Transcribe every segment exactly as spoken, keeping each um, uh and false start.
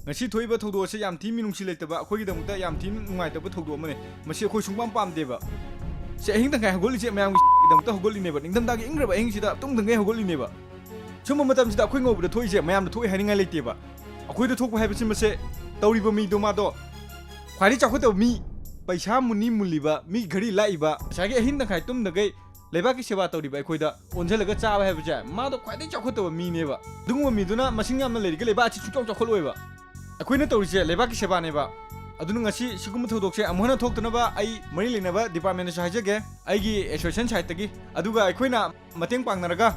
ꯉꯁꯤ ꯊꯣꯛꯏꯕ ꯊꯧꯗꯣꯛ ꯑꯁꯤ ꯌꯥꯝ ꯊꯤ ꯃꯤꯅꯨꯡꯁꯤ ꯂꯩꯇꯕ, ꯑꯩꯈꯣꯏꯒꯤꯗꯃꯛꯇ ꯌꯥꯝ ꯊꯤ ꯅꯨꯡꯉꯥꯏꯇꯕ ꯊꯧꯗꯣꯛ ꯑꯃꯅꯤ꯫ ꯃꯁꯤ ꯑꯩꯈꯣꯏ ꯁꯨꯡꯄꯥꯝ ꯄꯥꯝꯗꯦꯕ꯫ ꯁꯤ ꯑꯍꯤꯡ ꯇꯪꯈꯥꯏ ꯍꯧꯒꯠꯂꯤꯁꯦ ꯃꯌꯥꯝꯒꯤꯗꯃꯛꯇ ꯍꯧꯒꯠꯂꯤꯅꯦꯕ꯫ ꯅꯤꯡꯊꯝꯊꯥꯒꯤ ꯏꯪꯈ꯭ꯔꯕ ꯑꯍꯤꯡꯁꯤꯗ ꯇꯨꯝꯗꯉꯩ ꯍꯧꯒꯠꯂꯤꯅꯦꯕ꯫ ꯁꯨꯝꯕ ꯃꯇꯝꯁꯤꯗ ꯑꯩꯈꯣꯏ ꯉꯧꯕꯗ ꯊꯣꯛꯏꯁꯦ ꯃꯌꯥꯝꯗ ꯊꯣꯛꯏ ꯍꯥꯏꯅꯤꯡꯉꯥꯏ ꯂꯩꯇꯦꯕ꯫ ꯑꯩꯈꯣꯏꯗ ꯊꯣꯛꯄ ꯍꯥꯏꯕꯁꯤ ꯃꯁꯦ ꯇꯧꯔꯤꯕ ꯃꯤꯗꯣ ꯃꯥꯗꯣ ꯈ꯭ꯋꯥꯏꯗꯒꯤ ꯆꯥꯎꯈꯠꯇꯕ ꯃꯤ, ꯄꯩꯁꯥ ꯃꯨꯅꯤ ꯃꯨꯜꯂꯤꯕ, ꯃꯤ ꯘꯔꯤ ꯂꯥꯛꯏꯕ, ꯉꯁꯥꯏꯒꯤ ꯑꯍꯤꯡ ꯇꯪꯈꯥꯏ ꯇꯨꯝꯗꯒꯩ ꯂꯩꯕꯥꯛꯀꯤ ꯁꯦꯕꯥ ꯇꯧꯔꯤꯕ ꯑꯩꯈꯣꯏꯗ ꯑꯣꯟꯁꯤꯜꯂꯒ ꯆꯥꯕ ꯍꯥꯏꯕꯁꯦ ꯃꯥꯗꯣ ꯈ꯭ꯋꯥꯏꯗꯒꯤ ꯆꯥꯎꯈꯠꯇꯕ ꯃꯤꯅꯦꯕ꯫ ꯑꯗꯨꯒꯨꯝꯕ ꯃꯤꯗꯨꯅ ꯃꯁꯤꯡ ꯌꯥꯝꯅ ꯂꯩꯔꯤꯒ ꯂꯩꯕꯥꯛ ꯑꯁꯤ ꯁꯨꯡꯆꯥꯎ ꯆꯥꯎꯈꯠꯂꯣꯏꯕ꯫ ꯑꯩꯈꯣꯏꯅ ꯇꯧꯔꯤꯁꯦ ꯂꯩꯕꯥꯛꯀꯤ ꯁꯦꯕꯥꯅꯦꯕ꯫ ꯑꯗꯨꯅ ꯉꯁꯤ ꯁꯤꯒꯨꯝꯕ ꯊꯧꯗꯣꯛꯁꯦ ꯑꯃꯨꯛ ꯍꯟꯅ ꯊꯣꯛꯇꯅꯕ ꯑꯩ ꯃꯔꯤ ꯂꯩꯅꯕ department ꯇꯁꯨ ꯍꯥꯏꯖꯒꯦ, ꯑꯩꯒꯤ association side ꯇꯒꯤ꯫ ꯑꯗꯨꯒ ꯑꯩꯈꯣꯏꯅ ꯃꯇꯦꯡ ꯄꯥꯡꯅꯔꯒ,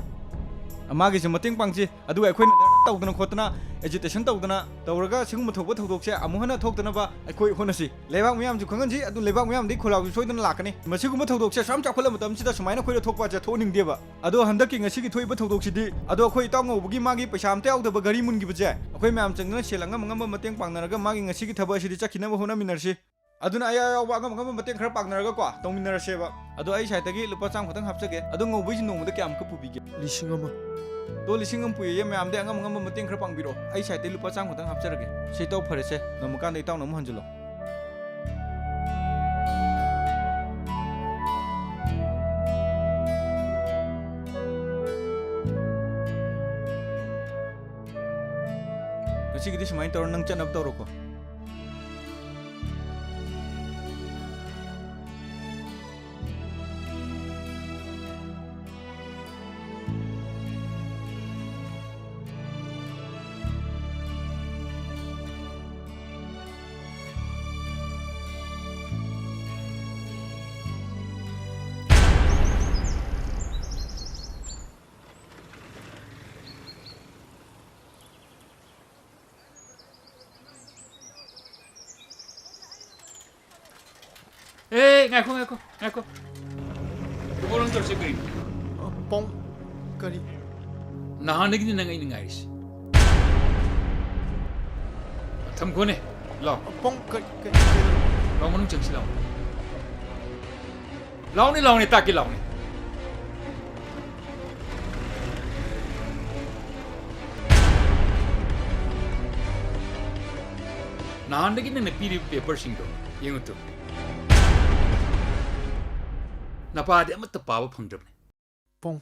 ꯃꯥꯒꯤꯁꯨ ꯃꯇꯦꯡ ꯄꯥꯡꯁꯤ꯫ ꯑꯗꯨꯒ ꯑꯩꯈꯣꯏꯅ ꯙꯔꯅꯥ ꯇꯧꯗꯅ ꯈꯣꯠꯇꯅ, agitation ꯇꯧꯗꯅ ꯇꯧꯔꯒ ꯁꯤꯒꯨꯝꯕ ꯊꯣꯛꯄ ꯊꯧꯗꯣꯛꯁꯦ ꯑꯃꯨꯛ ꯍꯟꯅ ꯊꯣꯛꯇꯅꯕ ꯑꯩꯈꯣꯏ ꯍꯣꯠꯅꯁꯤ꯫ ꯂꯩꯕꯥꯛ ꯃꯤꯌꯥꯝꯁꯨ ꯈꯪꯍꯟꯁꯤ, ꯑꯗꯨ ꯂꯩꯕꯥꯛ ꯃꯤꯌꯥꯝꯗꯒꯤ ꯈꯣꯜꯂꯥꯎꯁꯨ ꯁꯣꯏꯗꯅ ꯂꯥꯛꯀꯅꯤ꯫ ꯃꯁꯤꯒꯨꯝꯕ ꯊꯧꯗꯣꯛꯁꯦ ꯑꯁꯨꯛ ꯌꯥꯝ ꯆꯥꯎꯈꯠꯂꯕ ꯃꯇꯝꯁꯤꯗ ꯁꯨꯃꯥꯏꯅ ꯑꯩꯈꯣꯏꯗ ꯊꯣꯛꯄ ꯑꯁꯦ ꯊꯣꯛꯍꯟꯅꯤꯡꯗꯦꯕ꯫ ꯑꯗꯣ ꯍꯟꯗꯛꯀꯤ ꯉꯁꯤꯒꯤ ꯊꯣꯛꯏꯕ ꯊꯧꯗꯣꯛꯁꯤꯗꯤ, ꯑꯗꯣ ꯑꯩꯈꯣꯏ ꯏꯇꯥꯎ ꯉꯧꯕꯒꯤ ꯃꯥꯒꯤ ꯄꯩꯁꯥ ꯑꯝꯇ ꯌꯥꯎꯗꯕ ꯒꯥꯔꯤ ꯃꯨꯟꯈꯤꯕꯁꯦ, ꯑꯩꯈꯣꯏ ꯃꯌꯥꯝ ꯆꯪꯗꯅ ꯁꯦꯜ ꯑꯉꯝ ꯑꯉꯝꯕ ꯃꯇꯦꯡ ꯄꯥꯡꯅꯔꯒ ꯃꯥꯒꯤ ꯉꯁꯤꯒꯤ ꯊꯕꯛ ꯑꯁꯤꯗꯤ ꯆꯠꯈꯤꯅꯕ ꯍꯣꯠꯅꯃꯤꯟꯅꯔꯁꯤ꯫ ꯑꯗꯨꯅ ꯑꯩ ꯑꯌꯥꯎꯕ ꯑꯉꯝ ꯑꯉꯝꯕ ꯃꯇꯦꯡ ꯈꯔ ꯄꯥꯡꯅꯔꯒꯀꯣ ꯇꯧꯃꯤꯟꯅꯔꯁꯦꯕ꯫ ꯑꯗꯣ ꯑꯩ side ꯇꯒꯤ ꯂꯨꯄꯥ ꯆꯥꯝꯃ ꯈꯛꯇꯪ ꯍꯥꯞꯆꯒꯦ꯫ ꯑꯗꯣ ꯉꯧꯕꯩꯁꯤ ꯅꯣꯡꯃꯗ ꯀꯌꯥꯃꯨꯛꯀ ꯄꯨꯕꯤꯒꯦ? ꯂꯤꯁꯤꯡ ꯑꯃ꯫ ꯇꯣ, ꯂꯤꯁꯤꯡ ꯑꯃ ꯄꯨꯏꯌꯦ꯫ ꯃꯌꯥꯝꯗꯤ ꯑꯉꯝ ꯑꯉꯝꯕ ꯃꯇꯦꯡ ꯈꯔ ꯄꯥꯡꯕꯤꯔꯛꯑꯣ꯫ ꯑꯩ side ꯇꯒꯤ ꯂꯨꯄꯥ ꯆꯥꯝꯃ ꯈꯛꯇꯪ ꯍꯥꯞꯆꯔꯒꯦ꯫ ꯁꯤ ꯏꯇꯥꯎ, ꯐꯔꯦꯁꯦ, ꯉꯝꯃꯀꯥꯟꯗ ꯏꯇꯥꯎꯅ ꯑꯃꯨꯛ ꯍꯟꯖꯤꯜꯂꯣ꯫ ꯉꯁꯤꯒꯤꯗꯤ ꯁꯨꯃꯥꯏꯅ ꯇꯧꯔꯣ, ꯅꯪ ꯆꯠꯅꯕ ꯇꯧꯔꯣꯀꯣ꯫ ꯑꯦ, ꯉꯥꯏꯈꯣ, ꯉꯥꯏꯈꯣ, ꯉꯥꯏꯈꯣ꯫ ꯏꯕꯣ, ꯅꯪ ꯇꯧꯔꯤꯁꯦ ꯀꯩꯅꯣ? ꯑ, ꯄꯥꯎ-, ꯀꯔꯤ? ꯅꯍꯥꯟꯗꯒꯤꯅꯤ ꯅꯪ ꯑꯩꯅ ꯉꯥꯏꯔꯤꯁꯦ꯫ ꯊꯝꯈꯣꯅꯦ, ꯂꯥꯎ꯫ ꯑ, ꯄꯥꯎ-, ꯀꯔꯤ, ꯀꯔꯤ, ꯀꯔꯤ? ꯂꯥꯎ, ꯃꯅꯨꯡ ꯆꯪꯁꯤ ꯂꯥꯎ꯫ ꯂꯥꯎꯅꯦ, ꯂꯥꯎꯅꯦ, ꯇꯥꯛꯀꯦ, ꯂꯥꯎꯅꯦ꯫ ꯅꯍꯥꯟꯗꯒꯤ ꯅꯪꯅ ꯄꯤꯔꯤꯕ ꯄꯦꯄꯔꯁꯤꯡꯗꯣ ꯌꯦꯡꯉꯨ ꯇꯨ꯫ ꯅꯄꯥꯗꯤ ꯑꯃꯠꯇ ꯄꯥꯕ ꯐꯪꯗ꯭ꯔꯕꯅꯤ꯫ ꯄꯨꯡ꯫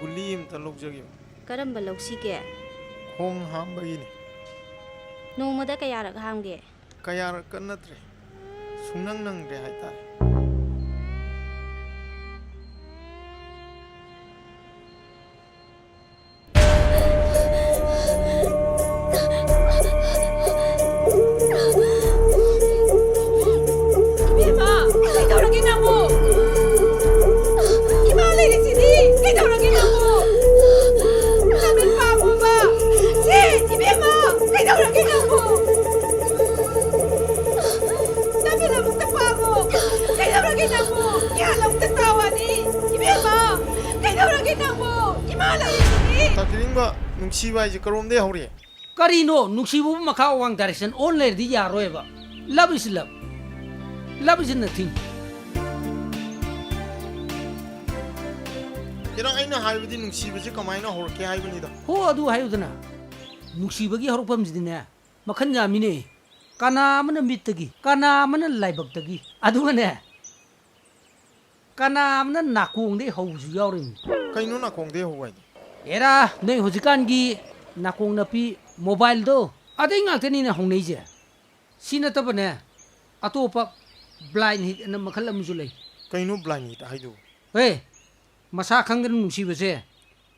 ꯒꯨꯂꯤ ꯑꯝꯇ ꯂꯧꯖꯒꯦꯕ꯫ ꯀꯔꯝꯕ ꯂꯧꯁꯤꯒꯦ? ꯈꯣꯡ ꯍꯥꯝꯕꯒꯤꯅꯤ꯫ ꯅꯣꯡꯃꯗ ꯀꯌꯥꯔꯛ ꯍꯥꯝꯒꯦ? ꯀꯌꯥꯔꯛꯀ ꯅꯠꯇ꯭ꯔꯦ, ꯁꯨꯡꯅꯪ ꯅꯪꯗ꯭ꯔꯦ ꯍꯥꯏꯇꯥꯔꯦ꯫ ꯏꯕꯦꯝꯃ, ꯀꯩꯗꯧꯔꯒꯦ ꯅꯪꯕꯨ? ꯏꯃꯥ ꯂꯩꯔꯤꯁꯤꯗꯤ, ꯀꯩꯗꯧꯔꯒꯦ ꯅꯪꯕꯨ? ꯅꯃꯤꯠ ꯄꯥꯡꯉꯣꯕ꯫ ꯁꯦ, ꯏꯕꯦꯝꯃ, ꯀꯩꯗꯧꯔꯒꯦ ꯅꯪꯕꯨ? ꯅꯃꯤꯠ ꯑꯃꯨꯛꯇ ꯄꯥꯡꯉꯣ꯫ ꯀꯩꯗꯧꯔꯒꯦ ꯅꯪꯕꯨ? ꯒ꯭ꯌꯥꯟ ꯑꯃꯨꯛꯇ ꯇꯥꯎ ꯍꯥꯏꯅꯤ꯫ ꯏꯕꯦꯝꯃ, ꯀꯩꯗꯧꯔꯒꯦ ꯅꯪꯕꯨ? ꯏꯃꯥ ꯂꯩꯔꯤꯁꯤꯗꯤ꯫ ꯇꯥ ꯀꯤꯔꯤꯡꯕ, ꯅꯨꯡꯁꯤꯕ ꯍꯥꯏꯁꯦ ꯀꯔꯣꯝꯗꯩ ꯍꯧꯔꯤ? ꯀꯔꯤꯅꯣ? ꯅꯨꯡꯁꯤꯕꯕꯨ ꯃꯈꯥ ꯑꯋꯥꯡ direction ꯑꯣꯟ ꯂꯩꯔꯗꯤ ꯌꯥꯔꯣꯏꯕ꯫ Love is love. Love is nothing. Era, ꯑꯩꯅ ꯍꯥꯏꯕꯗꯤ ꯅꯨꯡꯁꯤꯕꯁꯦ ꯀꯃꯥꯏꯅ ꯍꯧꯔꯛꯀꯦ ꯍꯥꯏꯕꯅꯤꯗ꯫ ꯍꯣ, ꯑꯗꯨ ꯍꯥꯏꯌꯨꯗꯅ꯫ ꯅꯨꯡꯁꯤꯕꯒꯤ ꯍꯧꯔꯛꯐꯝꯁꯤꯗꯤꯅꯦ, ꯃꯈꯜ ꯌꯥꯝꯃꯤꯅꯦ꯫ ꯀꯅꯥ ꯑꯃꯅ ꯃꯤꯠꯇꯒꯤ, ꯀꯅꯥ ꯑꯃꯅ ꯂꯥꯏꯕꯛꯇꯒꯤ, ꯑꯗꯨꯒꯅꯦ, ꯀꯅꯥ ꯑꯃꯅ ꯅꯥꯀꯣꯡꯗꯩ ꯍꯧꯕꯁꯨ ꯌꯥꯎꯔꯤꯕꯅꯤ꯫ ꯀꯩꯅꯣ ꯅꯥꯀꯣꯡꯗꯩ ꯍꯧꯕ ꯍꯥꯏꯗꯤ? ꯑꯦꯔꯥ, ꯅꯣꯏ ꯍꯧꯖꯤꯛꯀꯥꯟꯒꯤ ꯅꯥꯀꯣꯡ ꯅꯥꯄꯤ mobileꯗꯣ, ꯑꯗꯩ ꯉꯥꯛꯇꯅꯤꯅ ꯍꯧꯅꯩꯁꯦ꯫ ꯁꯤ ꯅꯠꯇꯕꯅꯦ, ꯑꯇꯣꯞꯄ blind heat ꯑꯅ ꯃꯈꯜ ꯑꯃꯁꯨ ꯂꯩ꯫ ꯀꯩꯅꯣ blind heat ꯍꯥꯏꯗꯨꯕꯨ? ꯍꯦ, ꯃꯁꯥ ꯈꯪꯗꯅ ꯅꯨꯡꯁꯤꯕꯁꯦ,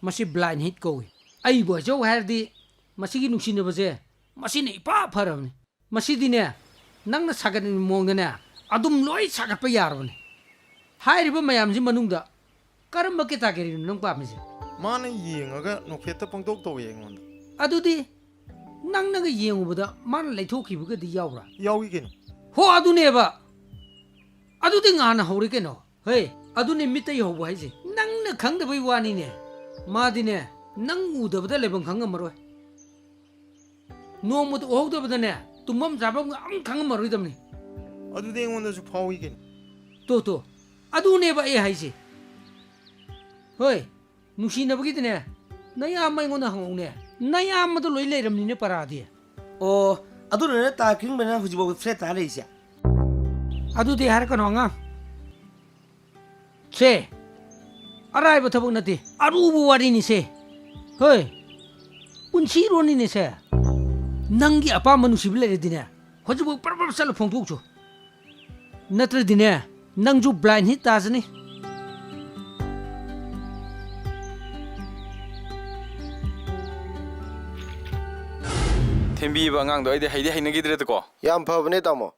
ꯃꯁꯤ blind heat ꯀꯧꯏ꯫ ꯑꯩꯕꯨ ꯍꯥꯏꯖꯧ ꯍꯥꯏꯔꯗꯤ, ꯃꯁꯤꯒꯤ ꯅꯨꯡꯁꯤꯅꯕꯁꯦ, ꯃꯁꯤꯅ ꯏꯐ ꯐꯔꯕꯅꯤ꯫ ꯃꯁꯤꯗꯤꯅꯦ, ꯅꯪꯅ ꯁꯥꯒꯠꯅꯤꯡꯕ ꯃꯑꯣꯡꯗꯅꯦ, ꯑꯗꯨꯝ ꯂꯣꯏ ꯁꯥꯒꯠꯄ ꯌꯥꯔꯕꯅꯤ꯫ ꯍꯥꯏꯔꯤꯕ ꯃꯌꯥꯝꯁꯤ ꯃꯅꯨꯡꯗ ꯀꯔꯝꯕ categoryꯅꯣ ꯅꯪ ꯄꯥꯝꯃꯤꯁꯦ? ꯃꯥꯅ ꯌꯦꯡꯉꯒ ꯅꯣꯛꯐꯦꯠꯇ ꯄꯪꯇꯧ ꯇꯧꯋꯦ ꯑꯩꯉꯣꯟꯗ꯫ ꯑꯗꯨꯗꯤ ꯅꯪꯅꯒ ꯌꯦꯡꯉꯨꯕꯗ ꯃꯥꯅ ꯂꯩꯊꯣꯛꯈꯤꯕꯒꯗꯤ ꯌꯥꯎꯕ꯭ꯔꯥ? ꯌꯥꯎꯏ ꯀꯩꯅꯣ꯫ ꯍꯣ, ꯑꯗꯨꯅꯦꯕ꯫ ꯑꯗꯨꯗꯤ ꯉꯥꯟꯅ ꯍꯧꯔꯦ ꯀꯩꯅꯣ꯫ ꯍꯦ, ꯑꯗꯨꯅꯦ ꯃꯤꯠꯇ ꯌꯧꯕ ꯍꯥꯏꯁꯦ꯫ ꯅꯪꯅ ꯈꯪꯗꯕꯩ ꯋꯥꯅꯤꯅꯦ꯫ ꯃꯥꯗꯤꯅꯦ, ꯅꯪ ꯎꯗꯕꯗ ꯂꯩꯐꯝ ꯈꯪꯉꯝꯃꯔꯣꯏ꯫ ꯅꯣꯡꯃꯇ ꯎꯍꯧꯗꯕꯗꯅꯦ, ꯇꯨꯝꯐꯝ ꯆꯥꯐꯝꯒ ꯑꯝ ꯈꯪꯉꯝꯃꯔꯣꯏꯗꯕꯅꯤ꯫ ꯑꯗꯨꯗꯤ ꯑꯩꯉꯣꯟꯗꯁꯨ ꯐꯥꯎꯏ ꯀꯩꯅꯣ꯫ ꯇꯣ, ꯇꯣ, ꯑꯗꯨꯅꯦꯕ ꯑꯩ ꯍꯥꯏꯁꯦ꯫ ꯍꯣꯏ, ꯅꯨꯡꯁꯤꯅꯕꯒꯤꯗꯤꯅꯦ, ꯅꯌꯥꯝꯕ ꯑꯩꯉꯣꯟꯗ ꯍꯪꯉꯧꯅꯦ꯫ ꯅꯌꯥꯝꯕꯗꯣ ꯂꯣꯏ ꯂꯩꯔꯝꯅꯤꯅꯦ ꯄꯔꯥꯗꯤ꯫ ꯑꯣ, ꯑꯗꯨꯅꯅꯦ ꯇꯥ ꯀꯤꯡꯕꯅ ꯍꯧꯖꯤꯛꯐꯥꯎꯕ flat ꯇꯥ ꯂꯩꯔꯤꯁꯦ꯫ ꯑꯗꯨꯗꯤ ꯍꯥꯏꯔꯛꯀꯅꯣ ꯑꯉꯥꯡ꯫ ꯁꯦ, ꯑꯔꯥꯏꯕ ꯊꯕꯛ ꯅꯠꯇꯦ, ꯑꯔꯨꯕ ꯋꯥꯔꯤꯅꯤꯁꯦ꯫ ꯍꯣꯏ, ꯄꯨꯟꯁꯤꯔꯣꯟꯅꯤꯅꯦꯁꯦ꯫ ꯅꯪꯒꯤ ꯑꯄꯥꯝꯕ ꯅꯨꯡꯁꯤꯕ ꯂꯩꯔꯗꯤꯅꯦ, ꯍꯧꯖꯤꯛꯃꯛ ꯄꯔꯞ ꯄꯔꯞ ꯆꯠꯂ ꯐꯣꯡꯗꯣꯛꯆꯣ꯫ ꯅꯠꯇ꯭ꯔꯗꯤꯅꯦ, ꯅꯪꯁꯨ blind hit ꯇꯥꯖꯅꯤ꯫ ꯊꯦꯝꯕꯤꯕ ꯑꯉꯥꯡꯗꯣ ꯑꯩꯗꯤ ꯍꯩꯗꯤ ꯍꯩꯅꯈꯤꯗ꯭ꯔꯦꯗꯀꯣ꯫ ꯌꯥꯝ ꯐꯕꯅꯦ, ꯇꯥꯃꯣ꯫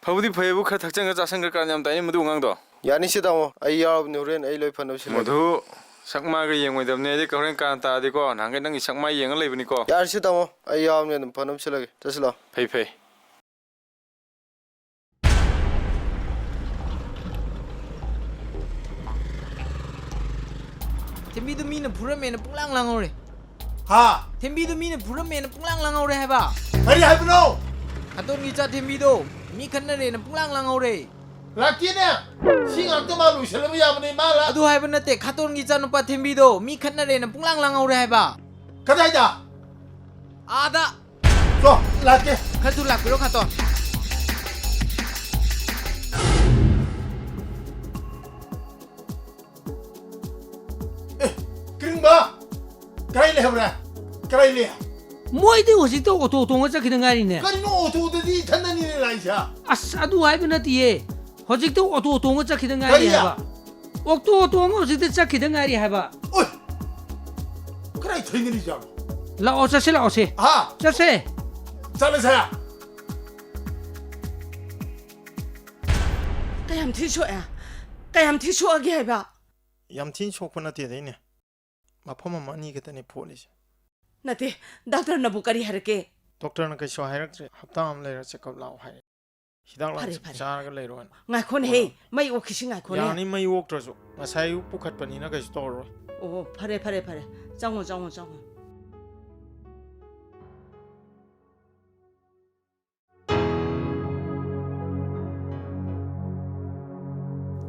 ꯐꯕꯨꯗꯤ ꯐꯩꯌꯦꯕꯨ, ꯈꯔ ꯊꯛꯆꯟꯈ꯭ꯔ ꯆꯥꯁꯟꯈ꯭ꯔ ꯀꯥꯟ ꯌꯥꯝ ꯇꯥꯏꯅꯦ ꯃꯗꯨ ꯑꯉꯥꯡꯗꯣ꯫ ꯌꯥꯅꯤꯁꯦ, ꯇꯥꯃꯣ, ꯑꯩ ꯌꯥꯎꯔꯕꯅꯤ, ꯍꯣꯔꯦꯟ ꯑꯩ ꯂꯣꯏ ꯐꯅꯕ ꯁꯤꯜꯂꯒꯦ꯫ ꯃꯗꯨ ꯁꯛ ꯃꯥꯏꯒ ꯌꯦꯡꯉꯣꯏꯗꯕꯅꯦ, ꯑꯩꯗꯤ ꯍꯣꯔꯦꯟ ꯀꯥꯟ ꯇꯥꯔꯗꯤꯀꯣ, ꯅꯍꯥꯟꯈꯩ ꯅꯪꯒꯤ ꯁꯛ ꯃꯥꯏ ꯌꯦꯡꯉ ꯂꯩꯕꯅꯤꯀꯣ꯫ ꯌꯥꯔꯤꯁꯦ, ꯇꯥꯃꯣ, ꯑꯩ ꯌꯥꯎꯔꯕꯅꯤ, ꯑꯗꯨꯝ ꯐꯅꯕ ꯁꯤꯜꯂꯒꯦ꯫ ꯆꯠꯁꯤꯜꯂꯣ꯫ ꯐꯩ, ꯐꯩ꯫ ꯊꯦꯝꯕꯤꯗꯨ ꯃꯤꯅ ꯐꯨꯔꯝꯃꯦꯅ ꯄꯨꯡꯂꯥꯡ ꯂꯥꯡꯍꯧꯔꯦ꯫ ꯍꯥ? ꯊꯦꯝꯕꯤꯗꯨ ꯃꯤꯅ ꯐꯨꯔꯝꯃꯦꯅ ꯄꯨꯡꯂꯥꯡ ꯂꯥꯡꯍꯧꯔꯦ ꯍꯥꯏꯕ꯫ ꯀꯔꯤ ꯍꯥꯏꯕꯅꯣ? ꯈꯥꯇꯣꯟꯒꯤ ꯏꯆꯥ ꯊꯦꯝꯕꯤꯗꯣ ꯃꯤ ꯈꯠꯅꯔꯦꯅ ꯄꯨꯡꯂꯥꯡ ꯂꯥꯡꯍꯧꯔꯦ꯫ ꯂꯥꯛꯀꯦꯅꯦ꯫ ꯁꯤ ꯉꯥꯛꯇ ꯃꯥ ꯂꯣꯏꯁꯤꯜꯂꯕ ꯌꯥꯕꯅꯦ, ꯃꯥ ꯂꯥꯛ- ꯑꯗꯨ ꯍꯥꯏꯕ ꯅꯠꯇꯦ, ꯈꯥꯇꯣꯟꯒꯤ ꯏꯆꯥꯅꯨꯄꯥ ꯊꯦꯝꯕꯤꯗꯣ ꯃꯤ ꯈꯠꯅꯔꯦꯅ ꯄꯨꯡꯂꯥꯡ ꯂꯥꯡꯍꯧꯔꯦ ꯍꯥꯏꯕ꯫ ꯀꯗꯥꯏꯗ? ꯑꯥꯗ꯫ ꯆꯣ, ꯂꯥꯛꯀꯦ꯫ ꯈꯔ ꯊꯨ ꯂꯥꯛꯄꯤꯔꯣ, ꯈꯥꯇꯣꯟ꯫ ꯑꯦ, ꯀꯔꯤꯡꯕ? ꯀꯗꯥꯏ ꯂꯩꯍꯧꯔꯦ? ꯀꯗꯥꯏ ꯂꯩ? ꯃꯣꯏꯗꯤ ꯍꯧꯖꯤꯛꯇ ꯑꯣꯇꯣ ꯇꯣꯡꯉ ꯆꯠꯈꯤꯗ ꯉꯥꯏꯔꯤꯅꯦ꯫ ꯀꯔꯤꯅꯣ, ꯑꯣꯇꯣꯗꯗꯤ ꯏꯊꯟꯗꯅꯤꯅꯦ ꯂꯥꯛꯏꯁꯦ꯫ ꯑꯁ, ꯑꯗꯨ ꯍꯥꯏꯕ ꯅꯠꯇꯦꯌꯦ꯫ ꯍꯧꯖꯤꯛꯇ ꯑꯣꯇꯣ ꯇꯣꯡꯉ ꯆꯠꯈꯤꯗ ꯉꯥꯏꯔꯤ ꯀꯔꯤ? ꯍꯥꯏꯕ꯫ ꯑꯣꯛꯇꯣ ꯇꯣꯡꯉ ꯍꯧꯖꯤꯛꯇ ꯆꯠꯈꯤꯗ ꯉꯥꯏꯔꯤ ꯍꯥꯏꯕ꯫ ꯑꯣꯏ! ꯀꯗꯥꯏ ꯊꯦꯡꯅꯔꯤꯖꯥꯠꯅꯣ? ꯂꯥꯛꯑꯣ, ꯆꯠꯁꯦ, ꯂꯥꯛꯑꯣꯁꯦ꯫ ꯍꯥ? ꯆꯠꯁꯦ꯫ ꯆꯠꯂꯁꯦ꯫ ꯀꯌꯥꯝ ꯊꯤ ꯁꯣꯛꯑꯦ? ꯀꯌꯥꯝ ꯊꯤ ꯁꯣꯛꯑꯒꯦ ꯍꯥꯏꯕ? ꯌꯥꯝ ꯊꯤꯅ ꯁꯣꯛꯄ ꯅꯠꯇꯦꯗ, ꯏꯅꯦ꯫ ꯃꯐꯝ ꯑꯃ ꯑꯅꯤ ꯈꯛꯇꯅꯤ ꯐꯣꯠꯂꯤꯁꯦ꯫ ꯅꯠꯇꯦ, ꯗꯥꯛꯇꯔꯅꯕꯨ ꯀꯔꯤ ꯍꯥꯏꯔꯛꯀꯦ? ꯗꯣꯛꯇꯔꯅ ꯀꯩꯁꯨ ꯍꯥꯏꯔꯛꯇ꯭ꯔꯦ, ꯍꯞꯇꯥ ꯑꯃ ꯂꯩꯔ ꯆꯦꯛꯑꯞ ꯂꯥꯛꯑꯣ ꯍꯥꯏꯔꯦ꯫ ꯍꯤꯗꯥꯛ ꯐꯔꯦ, ꯂꯥꯡꯊꯛ ꯐꯔꯦ꯫ ꯆꯥꯔꯒ ꯂꯩꯔꯣꯅ꯫ ꯉꯥꯏꯈꯣꯅꯦꯍꯦ, ꯍꯣꯏ꯫ ꯃꯩ ꯑꯣꯛꯈꯤꯁꯤ ꯉꯥꯏꯈꯣꯅꯦ꯫ ꯌꯥꯅꯤ, ꯃꯩ ꯑꯣꯛꯇ꯭ꯔꯁꯨ꯫ ꯉꯁꯥꯏ ꯑꯌꯨꯛ ꯄꯨꯈꯠꯄꯅꯤꯅ ꯀꯩꯁꯨ ꯇꯧꯔꯔꯣꯏ꯫ ꯑꯣ, ꯐꯔꯦ, ꯐꯔꯦ, ꯐꯔꯦ꯫ ꯆꯪꯉꯣ, ꯆꯪꯉꯣ, ꯆꯪꯉꯣ꯫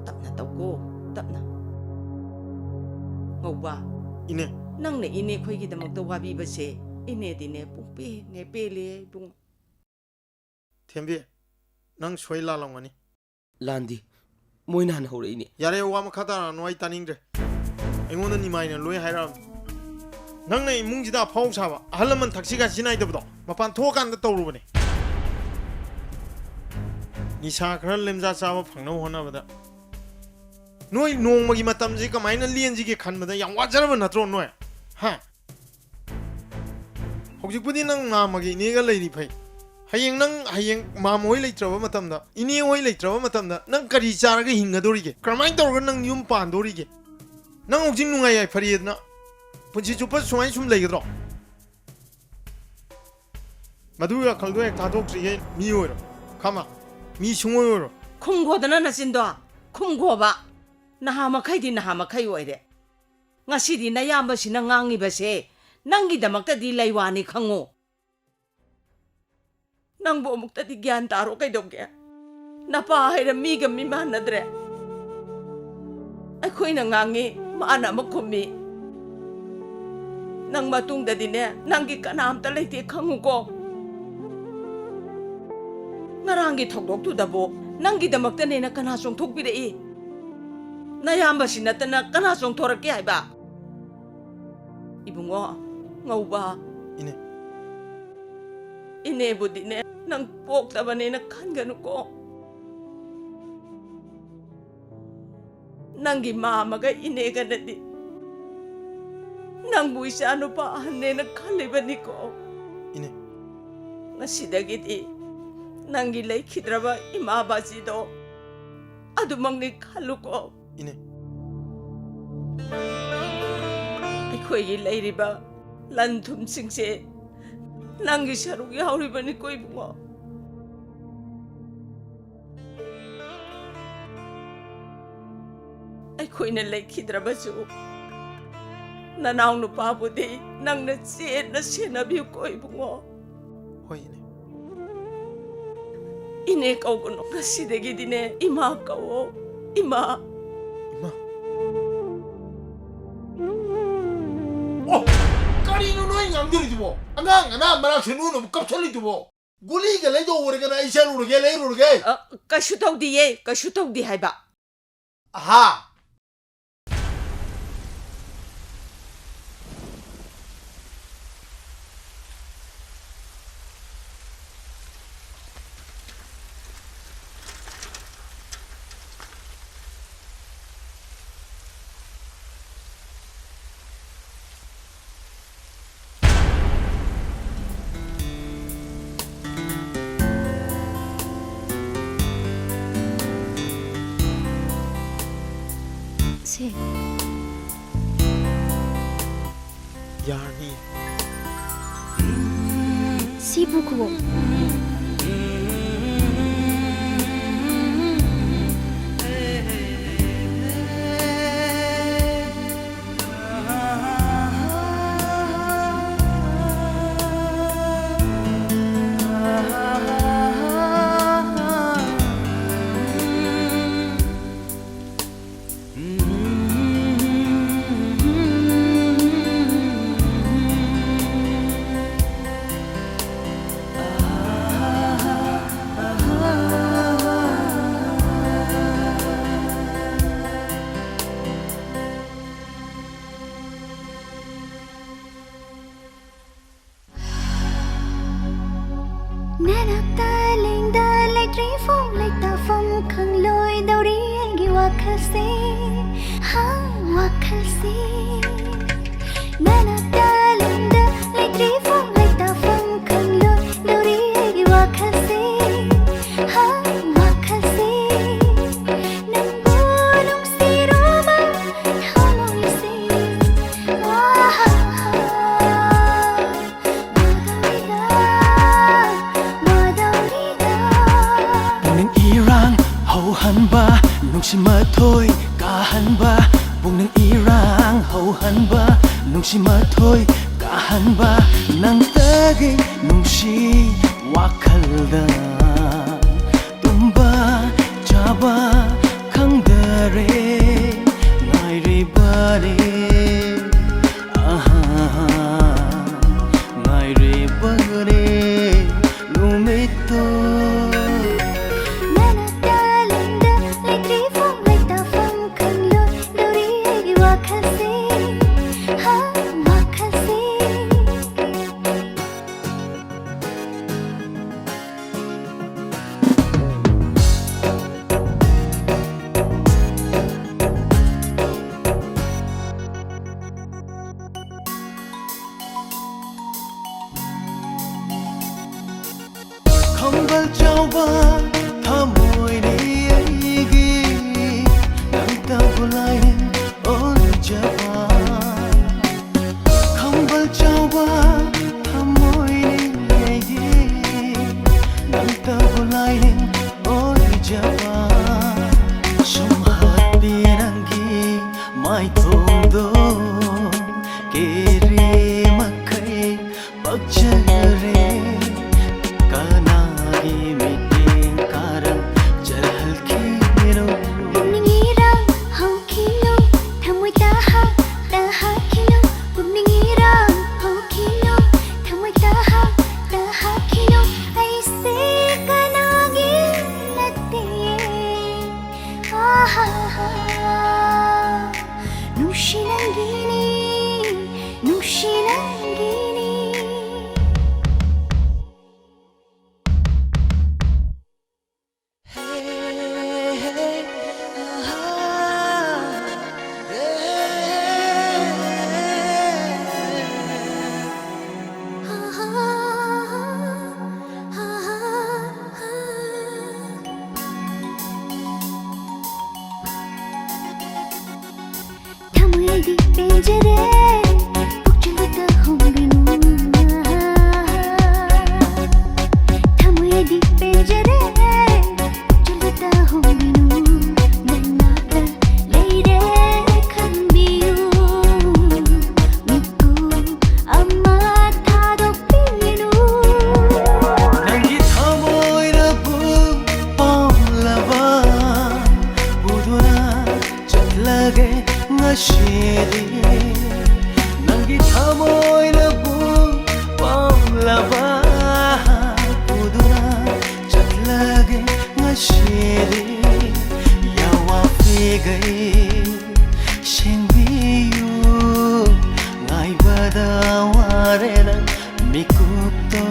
ꯇꯞꯅ ꯇꯧꯀꯣ, ꯇꯞꯅ꯫ ꯉꯧꯕ꯫ ꯏꯅꯦ꯫ ꯅꯪꯅ ꯏꯅꯦ ꯑꯩꯈꯣꯏꯒꯤꯗꯃꯛꯇ ꯋꯥꯕꯤꯕꯁꯦ ꯏꯅꯦꯗꯤꯅꯦ ꯄꯨꯡꯄꯦꯟ ꯍꯦꯛ ꯄꯦꯜꯂꯦ ꯏꯕꯨꯡꯉꯣ꯫ ꯊꯦꯝꯕꯤ, ꯅꯪ ꯁꯣꯏ ꯂꯥꯜꯂꯝꯒꯅꯤ꯫ ꯂꯥꯟꯗꯤ꯫ ꯃꯣꯏꯅ ꯍꯥꯟꯅ ꯍꯧꯔꯛꯏꯅꯦ꯫ ꯌꯥꯔꯦ, ꯋꯥ ꯃꯈꯥ ꯇꯥꯔꯛꯑꯅꯨ, ꯑꯩ ꯇꯥꯅꯤꯡꯗ꯭ꯔꯦ꯫ ꯑꯩꯉꯣꯟꯗ ꯅꯤꯃꯥꯏꯅ ꯂꯣꯏ ꯍꯥꯏꯔꯛꯑꯕꯅꯤ꯫ ꯅꯪꯅ ꯏꯃꯨꯡꯁꯤꯗ ꯑꯐꯥꯎ ꯁꯥꯕ, ꯑꯍꯜ ꯂꯃꯟ ꯊꯛꯁꯤ ꯈꯥꯁꯤ ꯅꯥꯏꯗꯕꯗꯣ ꯃꯄꯥꯟ ꯊꯣꯛꯑꯀꯥꯟꯗ ꯇꯧꯔꯨꯕꯅꯦ꯫ ꯅꯤꯁꯥ ꯈꯔ ꯂꯦꯝꯖꯥ ꯆꯥꯕ ꯐꯪꯅꯕ ꯍꯣꯠꯅꯕꯗ ꯅꯣꯏ ꯅꯣꯡꯃꯒꯤ ꯃꯇꯝꯁꯤ ꯀꯃꯥꯏꯅ ꯂꯦꯟꯁꯤꯒꯦ ꯈꯟꯕꯗ ꯌꯥꯝ ꯋꯥꯖꯔꯕ ꯅꯠꯇ꯭ꯔꯣ ꯅꯣꯏ? ꯍꯥ? ꯍꯧꯖꯤꯛꯄꯨꯗꯤ ꯅꯪ ꯃꯥꯝꯃꯒꯤ ꯏꯅꯦꯒ ꯂꯩꯔꯤ ꯐꯩ꯫ ꯍꯌꯦꯡ ꯅꯪ, ꯍꯌꯦꯡ ꯃꯥꯝꯃ ꯍꯣꯏ ꯂꯩꯇ꯭ꯔꯕ ꯃꯇꯝꯗ, ꯏꯅꯦ ꯍꯣꯏ ꯂꯩꯇ꯭ꯔꯕ ꯃꯇꯝꯗ ꯅꯪ ꯀꯔꯤ ꯆꯥꯔꯒ ꯍꯤꯡꯒꯗꯧꯔꯤꯒꯦ? ꯀꯔꯝꯍꯥꯏꯅ ꯇꯧꯔꯒ ꯅꯪ ꯌꯨꯝ ꯄꯥꯟꯗꯧꯔꯤꯒꯦ? ꯅꯪ ꯍꯧꯖꯤꯛ ꯅꯨꯡꯉꯥꯏ ꯌꯥꯏꯐꯔꯤꯗꯅ ꯄꯨꯟꯁꯤ ꯆꯨꯞꯄ ꯁꯨꯃꯥꯏꯅ ꯁꯨꯝ ꯂꯩꯒꯗ꯭ꯔꯣ? ꯃꯗꯨꯒꯤ ꯋꯥꯈꯜꯗꯣ ꯍꯦꯛ ꯊꯥꯗꯣꯛꯇ꯭ꯔꯤꯉꯩ ꯃꯤ ꯑꯣꯏꯔꯣ꯫ ꯈꯃ, ꯃꯤ ꯁꯨꯡꯑꯣꯏ ꯑꯣꯏꯔꯣ꯫ ꯈꯨꯝꯈꯣꯗꯅ ꯅꯆꯤꯟꯗꯣ, ꯈꯨꯝꯈꯣꯕ꯫ ꯅꯍꯥ ꯃꯈꯩꯗꯤ ꯅꯍꯥ ꯃꯈꯩ ꯑꯣꯏꯔꯦ꯫ ꯉꯁꯤꯗꯤ ꯅꯌꯥꯝꯕꯁꯤꯅ ꯉꯥꯡꯉꯤꯕꯁꯦ ꯅꯪꯒꯤꯗꯃꯛꯇꯗꯤ ꯂꯩꯋꯥꯅꯤ ꯈꯪꯉꯨ꯫ ꯅꯪꯕꯨ ꯑꯃꯨꯛꯇꯗꯤ ꯒ꯭ꯌꯥꯟ ꯇꯥꯔꯣ ꯀꯩꯗꯧꯒꯦ? ꯅꯄꯥ ꯍꯥꯏꯔ ꯃꯤꯒ ꯃꯤ ꯃꯥꯟꯅꯗ꯭ꯔꯦ꯫ ꯑꯩꯈꯣꯏꯅ ꯉꯥꯡꯉꯤ, ꯃꯥꯅ ꯑꯃ ꯈꯨꯝꯃꯤ꯫ ꯅꯪ ꯃꯇꯨꯡꯗꯗꯤꯅꯦ, ꯅꯪꯒꯤ ꯀꯅꯥꯝꯇ ꯂꯩꯇꯦ ꯈꯪꯉꯨꯀꯣ꯫ ꯉꯔꯥꯡꯒꯤ ꯊꯧꯗꯣꯛꯇꯨꯗꯕꯨ ꯅꯪꯒꯤꯗꯃꯛꯇꯅꯦꯅ ꯀꯅꯥ ꯆꯣꯡꯊꯣꯛꯄꯤꯔꯛꯏ? ꯅꯌꯥꯝꯕꯁꯤ ꯅꯠꯇꯅ ꯀꯅꯥ ꯆꯣꯡꯊꯣꯔꯛꯀꯦ ꯍꯥꯏꯕ? ꯏꯕꯨꯡꯉꯣ, ꯉꯧꯕ꯫ ꯏꯅꯦ꯫ ꯏꯅꯦꯕꯨꯗꯤꯅꯦ, ꯅꯪ ꯄꯣꯛꯇꯕꯅꯦꯅ ꯈꯟꯒꯅꯨꯀꯣ꯫ ꯅꯪꯒꯤ ꯃꯥꯝꯃꯒ ꯏꯅꯦꯒꯅꯗꯤ ꯅꯪꯕꯨ ꯏꯆꯥ ꯅꯨꯄꯥ ꯑꯍꯟꯅꯦꯅ ꯈꯜꯂꯤꯕꯅꯤꯀꯣ꯫ ꯏꯅꯦ꯫ ꯉꯁꯤꯗꯒꯤꯗꯤ ꯅꯪꯒꯤ ꯂꯩꯈꯤꯗ꯭ꯔꯕ ꯏꯃꯥ ꯕꯥꯖꯤꯗꯣ ꯑꯗꯨꯃꯛꯅꯤ ꯈꯜꯂꯨꯀꯣ꯫ ꯏꯅꯦ꯫ ꯑꯩꯈꯣꯏꯒꯤ ꯂꯩꯔꯤꯕ ꯂꯟ ꯊꯨꯝꯁꯤꯡꯁꯦ ꯅꯪꯒꯤ ꯁꯔꯨꯛ ꯌꯥꯎꯔꯤꯕꯅꯤꯀꯣ ꯏꯕꯨꯡꯉꯣ꯫ ꯑꯩꯈꯣꯏꯅ ꯂꯩꯈꯤꯗ꯭ꯔꯕꯁꯨ ꯅꯅꯥꯎ ꯅꯨꯄꯥꯕꯨꯗꯤ ꯅꯪꯅ ꯆꯦꯠꯅ ꯁꯦꯟꯅꯕꯤꯌꯨꯀꯣ ꯏꯕꯨꯡꯉꯣ꯫ ꯍꯣꯏ, ꯏꯅꯦ꯫ ꯏꯅꯦ ꯀꯧꯒꯅꯨ, ꯉꯁꯤꯗꯒꯤꯗꯤꯅꯦ ꯏꯃꯥ ꯀꯧꯋꯣ, ꯏꯃꯥ꯫ ꯏꯃꯥ꯫ ꯑꯣ, ꯀꯔꯤꯅꯣ ꯅꯣꯏ ꯉꯥꯡꯗꯣꯔꯤꯗꯨꯕꯣ? ꯑꯉꯥꯡ ꯑꯅꯥ ꯃꯔꯛꯁꯤꯗ ꯅꯣꯏꯅ ꯑꯃꯨꯛ ꯀꯞꯁꯜꯂꯤꯗꯨꯕꯣ? ꯒꯨꯂꯤꯒ ꯂꯩꯗꯧ ꯑꯣꯏꯔꯒꯅ ꯑꯩ ꯆꯠꯂꯨꯔꯒꯦ, ꯂꯩꯔꯨꯔꯒꯦ꯫ ꯑ, ꯀꯩꯁꯨ ꯇꯧꯗꯤꯌꯦ, ꯀꯩꯁꯨ ꯇꯧꯗꯦ ꯍꯥꯏꯕ꯫ ꯑꯍꯥ꯫ ꯁꯦ꯫ ꯌꯥꯔꯅꯤ꯫ ꯁꯤꯕꯨ ꯈꯨꯕꯣꯛ꯫ ꯅꯅꯥꯛꯇ ꯂꯦꯡꯗ ꯂꯩꯇ꯭ꯔꯤꯐꯥꯎ ꯂꯩꯇꯥꯐꯝ ꯈꯪꯂꯣꯏꯗꯧꯔꯤ ꯑꯩꯒꯤ ꯋꯥꯈꯜꯁꯦ, ꯍꯥ, ꯋꯥꯈꯜꯁꯦ꯫ ꯅꯅꯥꯛꯇ ꯂꯦꯡꯗ ꯂꯩꯇ꯭ꯔꯤꯐꯥꯎ ꯂꯩꯇꯥꯐꯝ ꯈꯪꯂꯣꯏꯗꯧꯔꯤ ꯑꯩꯒꯤ ꯋꯥꯈꯜꯁꯦ, ꯍꯥ, ꯋꯥꯈꯜꯁꯦ꯫ ꯅꯪꯕꯨ ꯅꯨꯡꯁꯤꯔꯨꯕ ꯊꯃꯣꯏꯁꯦ, ꯋꯥ, ꯋꯥꯗꯧꯔꯤꯗ, ꯋꯥꯗꯧꯔꯤꯗ꯫ ꯄꯨꯛꯅꯤꯡ ꯏꯔꯥꯡ ꯍꯧꯍꯟꯕ, ꯅꯨꯡꯁꯤ ꯃꯊꯣꯏ ꯀꯥꯍꯟꯕ, ꯄꯨꯛꯅꯤꯡ ꯏꯔꯥꯡ ꯍꯧꯍꯟꯕ, ꯅꯨꯡꯁꯤ ꯃꯊꯣꯏ ꯀꯥꯍꯟꯕ, ꯅꯪꯇꯒꯤ ꯅꯨꯡꯁꯤ ꯋꯥꯈꯜꯗ ꯇꯨꯝꯕ ꯆꯥꯕ ꯈꯪꯗꯔꯦ, ꯉꯥꯏꯔꯤꯕꯅꯦ, ꯑꯍꯥ, ꯉꯥꯏꯔꯤꯕꯅꯦ ꯅꯨꯃꯤꯠꯇꯣ꯫ ꯅꯅꯥꯛꯇ ꯂꯦꯡꯗ ꯂꯩꯇ꯭ꯔꯤꯐꯥꯎ ꯂꯩꯇꯥꯐꯝ ꯈꯪꯂꯣꯏꯗꯧꯔꯤ ꯑꯩꯒꯤ ꯋꯥꯈꯜꯁꯦ, ꯍꯥ, ꯋꯥꯈꯜꯁꯦ꯫ ꯈꯝꯕꯜ ꯆꯥꯎꯕ ꯊꯃꯣꯏꯅꯤ ꯑꯩꯒꯤ, ꯅꯪꯇꯕꯨ ꯂꯥꯏꯅꯤꯡ ꯇꯍꯥꯈꯤꯅꯨ, ꯄꯨꯛꯅꯤꯡ ꯏꯔꯥꯡ ꯍꯧꯈꯤꯅꯨ, ꯊꯃꯣꯏ ꯇꯍꯥ ꯇꯍꯥꯈꯤꯅꯨ, ꯑꯩꯁꯦ ꯀꯅꯥꯒꯤ ꯅꯠꯇꯦ꯫ ꯑꯥꯍꯥꯍꯥ, ꯅꯨꯡꯁꯤ ꯅꯪꯒꯤꯅꯤ, ꯅꯨꯡꯁꯤ ꯅꯪꯒꯤꯅꯤ꯫ ꯊꯃꯣꯏꯗꯤ ꯄꯦꯟꯖꯔꯦ, ꯄꯨꯛꯆꯦꯜꯗ ꯍꯣꯡꯕꯤꯅꯨ꯫ ꯊꯃꯣꯏꯗꯤ ꯄꯦꯟꯖꯔꯦ, ꯄꯨꯛꯆꯦꯜꯗ ꯍꯣꯡꯕꯤꯅꯨ꯫ ꯅꯅꯥꯛꯇ ꯂꯩꯔꯦ ꯈꯟꯕꯤꯌꯨ꯫ ꯃꯤꯀꯨꯞ ꯑꯃ ꯊꯥꯗꯣꯛꯄꯤꯅꯨ꯫ ꯅꯪꯒꯤ ꯊꯃꯣꯏꯅꯕꯨ ꯄꯥꯝꯂꯕ ꯄꯨꯗꯨꯅ ꯆꯠꯂꯒꯦ ꯉꯁꯤꯗꯤ꯫ ꯅꯪꯒꯤ ꯊꯃꯣꯏꯅꯕꯨ ꯄꯥꯝꯂꯕ ꯄꯨꯗꯨꯅ ꯆꯠꯂꯒꯦ ꯉꯁꯤꯗꯤ꯫ ꯌꯥꯋꯥ ꯐꯤꯒꯩ ꯁꯦꯡꯕꯤꯌꯨ꯫ ꯉꯥꯏꯕꯗ ꯋꯥꯔꯦ ꯅꯪ ꯃꯤꯀꯨꯞꯇꯣ꯫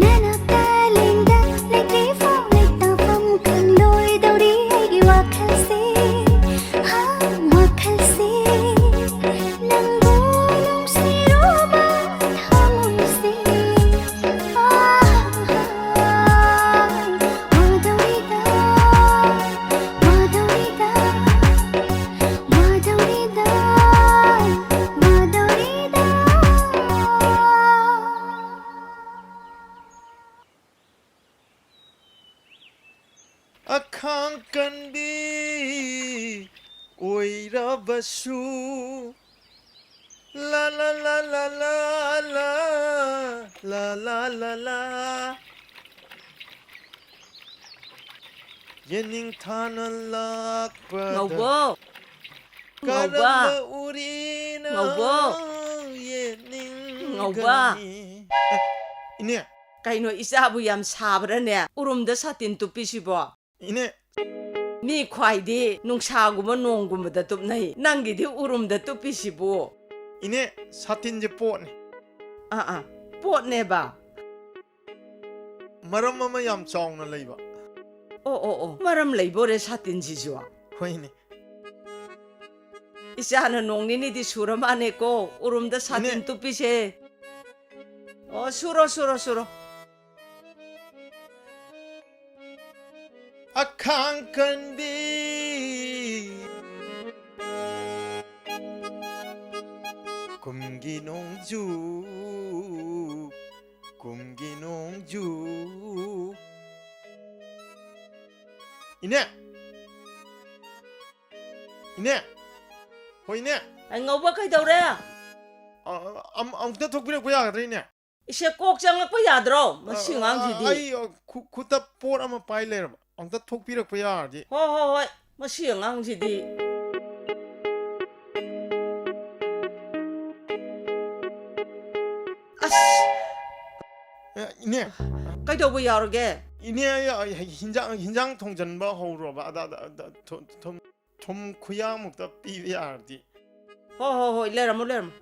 ꯅꯅꯥꯛꯇ ꯂꯦꯡꯗ ꯂꯩꯇ꯭ꯔꯤꯐꯥꯎ ꯂꯩꯇꯥꯐꯝ ꯈꯪꯂꯣꯏꯗꯧꯔꯤ ꯑꯩꯒꯤ ꯋꯥꯈꯜꯁꯦ, ꯍꯥ, ꯋꯥꯈꯜꯁꯦ꯫ ꯅꯪꯕꯨ ꯅꯨꯡꯁꯤꯔꯨꯕ ꯊꯃꯣꯏꯁꯦ, ꯑꯥ, ꯋꯥꯗꯧꯔꯤꯗ, ꯋꯥꯗꯧꯔꯤꯗ, ꯋꯥꯗꯧꯔꯤꯗ, ꯋꯥꯗꯧꯔꯤꯗ꯫ ꯑꯈꯥꯡ ꯀꯟꯕꯤ ꯑꯣꯏꯔꯕꯁꯨ, ꯂꯥ ꯂꯥ ꯂꯥ ꯂꯥ ꯂꯥ, ꯂꯥ ꯂꯥ ꯂꯥ ꯂꯥ꯫ ꯌꯦꯅꯤꯡꯊꯥꯅ ꯂꯥꯛꯄꯗ ꯉꯧꯕꯣ! ꯉꯧꯕ꯫ ꯀꯔꯝꯕ ꯎꯔꯤꯅꯣ ꯉꯧꯕ꯫ ꯌꯦꯡꯅꯤꯡꯒꯅꯤ? ꯉꯧꯕ꯫ ꯑꯦ, ꯏꯅꯦ꯫ ꯀꯩꯅꯣ, ꯏꯆꯥꯕꯨ ꯌꯥꯝ ꯁꯥꯕ꯭ꯔꯥꯅꯦ? ꯎꯔꯨꯝꯗ ꯁꯥꯇꯤꯟ ꯇꯨꯞꯄꯤꯁꯤꯕꯣ? ꯏꯅꯦ꯫ ꯃꯤ ꯈ꯭ꯋꯥꯏꯗꯤ ꯅꯨꯡꯁꯥꯒꯨꯝꯕ ꯅꯣꯡꯒꯨꯝꯕꯗ ꯇꯨꯞꯅꯩ, ꯅꯪꯒꯤꯗꯤ ꯎꯔꯨꯝꯗ ꯇꯨꯞꯄꯤꯁꯤꯕꯨ? ꯏꯅꯦ, ꯁꯥꯇꯤꯟꯁꯦ ꯄꯣꯠꯅꯤ꯫ ꯑꯥ, ꯑꯥ, ꯄꯣꯠꯅꯦꯕ꯫ ꯃꯔꯝ ꯑꯃ ꯌꯥꯝ ꯆꯥꯎꯅ ꯂꯩꯕ꯫ ꯑꯣ, ꯑꯣ, ꯑꯣ, ꯃꯔꯝ ꯂꯩꯕꯣꯔꯦ ꯁꯥꯇꯤꯟꯁꯤꯁꯨ? ꯍꯣꯏꯅꯦ꯫ ꯏꯆꯥꯅ ꯅꯣꯡ ꯅꯤꯅꯤꯗꯤ ꯁꯨꯔ ꯃꯥꯅꯦꯀꯣ, ꯎꯔꯨꯝꯗ ꯁꯥꯇꯤꯟ ꯏꯅꯦ꯫ ꯇꯨꯞꯄꯤꯁꯦ꯫ ꯑꯣ, ꯁꯨꯔꯣ, ꯁꯨꯔꯣ, ꯁꯨꯔꯣ꯫ ꯑꯈꯥꯡ ꯀꯟꯕꯤ ꯀꯨꯝꯒꯤ ꯅꯣꯡꯖꯨ, ꯀꯨꯝꯒꯤ ꯅꯣꯡꯖꯨ꯫ ꯏꯅꯦ! ꯏꯅꯦ! ꯍꯣꯏ, ꯏꯅꯦ! ꯑꯩ ꯉꯧꯕ ꯀꯩꯗꯧꯔꯦ? ꯑ, ꯑꯝ-, ꯑꯃꯨꯛꯇ ꯊꯣꯛꯄꯤꯔꯛꯄ ꯌꯥꯒꯗ꯭ꯔꯥ, ꯏꯅꯦ? ꯏꯁꯦ, ꯀꯣꯛ ꯆꯪꯉꯛꯄ ꯌꯥꯗ꯭ꯔꯣ? ꯃꯁꯤ ꯑ, ꯑꯉꯥꯡꯁꯤꯗꯤ꯫ ꯑꯩ, ꯑ, ꯈꯨ-, ꯈꯨꯠꯇ ꯄꯣꯠ ꯑꯃ ꯄꯥꯏ ꯂꯩꯔꯕ꯫ ꯑꯝꯇ ꯊꯣꯛꯄꯤꯔꯛꯄ ꯌꯥꯔꯗꯤ꯫ ꯍꯣ, ꯍꯣ, ꯍꯣꯏ꯫ ꯃꯁꯤ ꯑꯉꯥꯡꯁꯤꯗꯤ꯫ ꯑꯁ! ꯑꯦ, ꯏꯅꯦ꯫ ꯀꯩꯗꯧꯕ ꯌꯥꯎꯔꯒꯦ? ꯏꯅꯦ, ꯑꯩ, ꯑꯩ ꯍꯤꯟꯖꯥꯡ, ꯍꯤꯟꯖꯥꯡ ꯊꯣꯡꯖꯟꯕ ꯍꯧꯔꯨꯔꯕ꯫ ꯑꯗ, ꯑꯗ, ꯑꯗ, ꯊꯨ-, ꯊꯨꯝ, ꯊꯨꯝ ꯈꯨꯌꯥꯃꯨꯛꯇ ꯄꯤꯕ ꯌꯥꯔꯗꯤ꯫ ꯍꯣ, ꯍꯣ, ꯍꯣꯏ, ꯂꯩꯔꯝꯃꯣ, ꯂꯩꯔꯝꯃꯣ꯫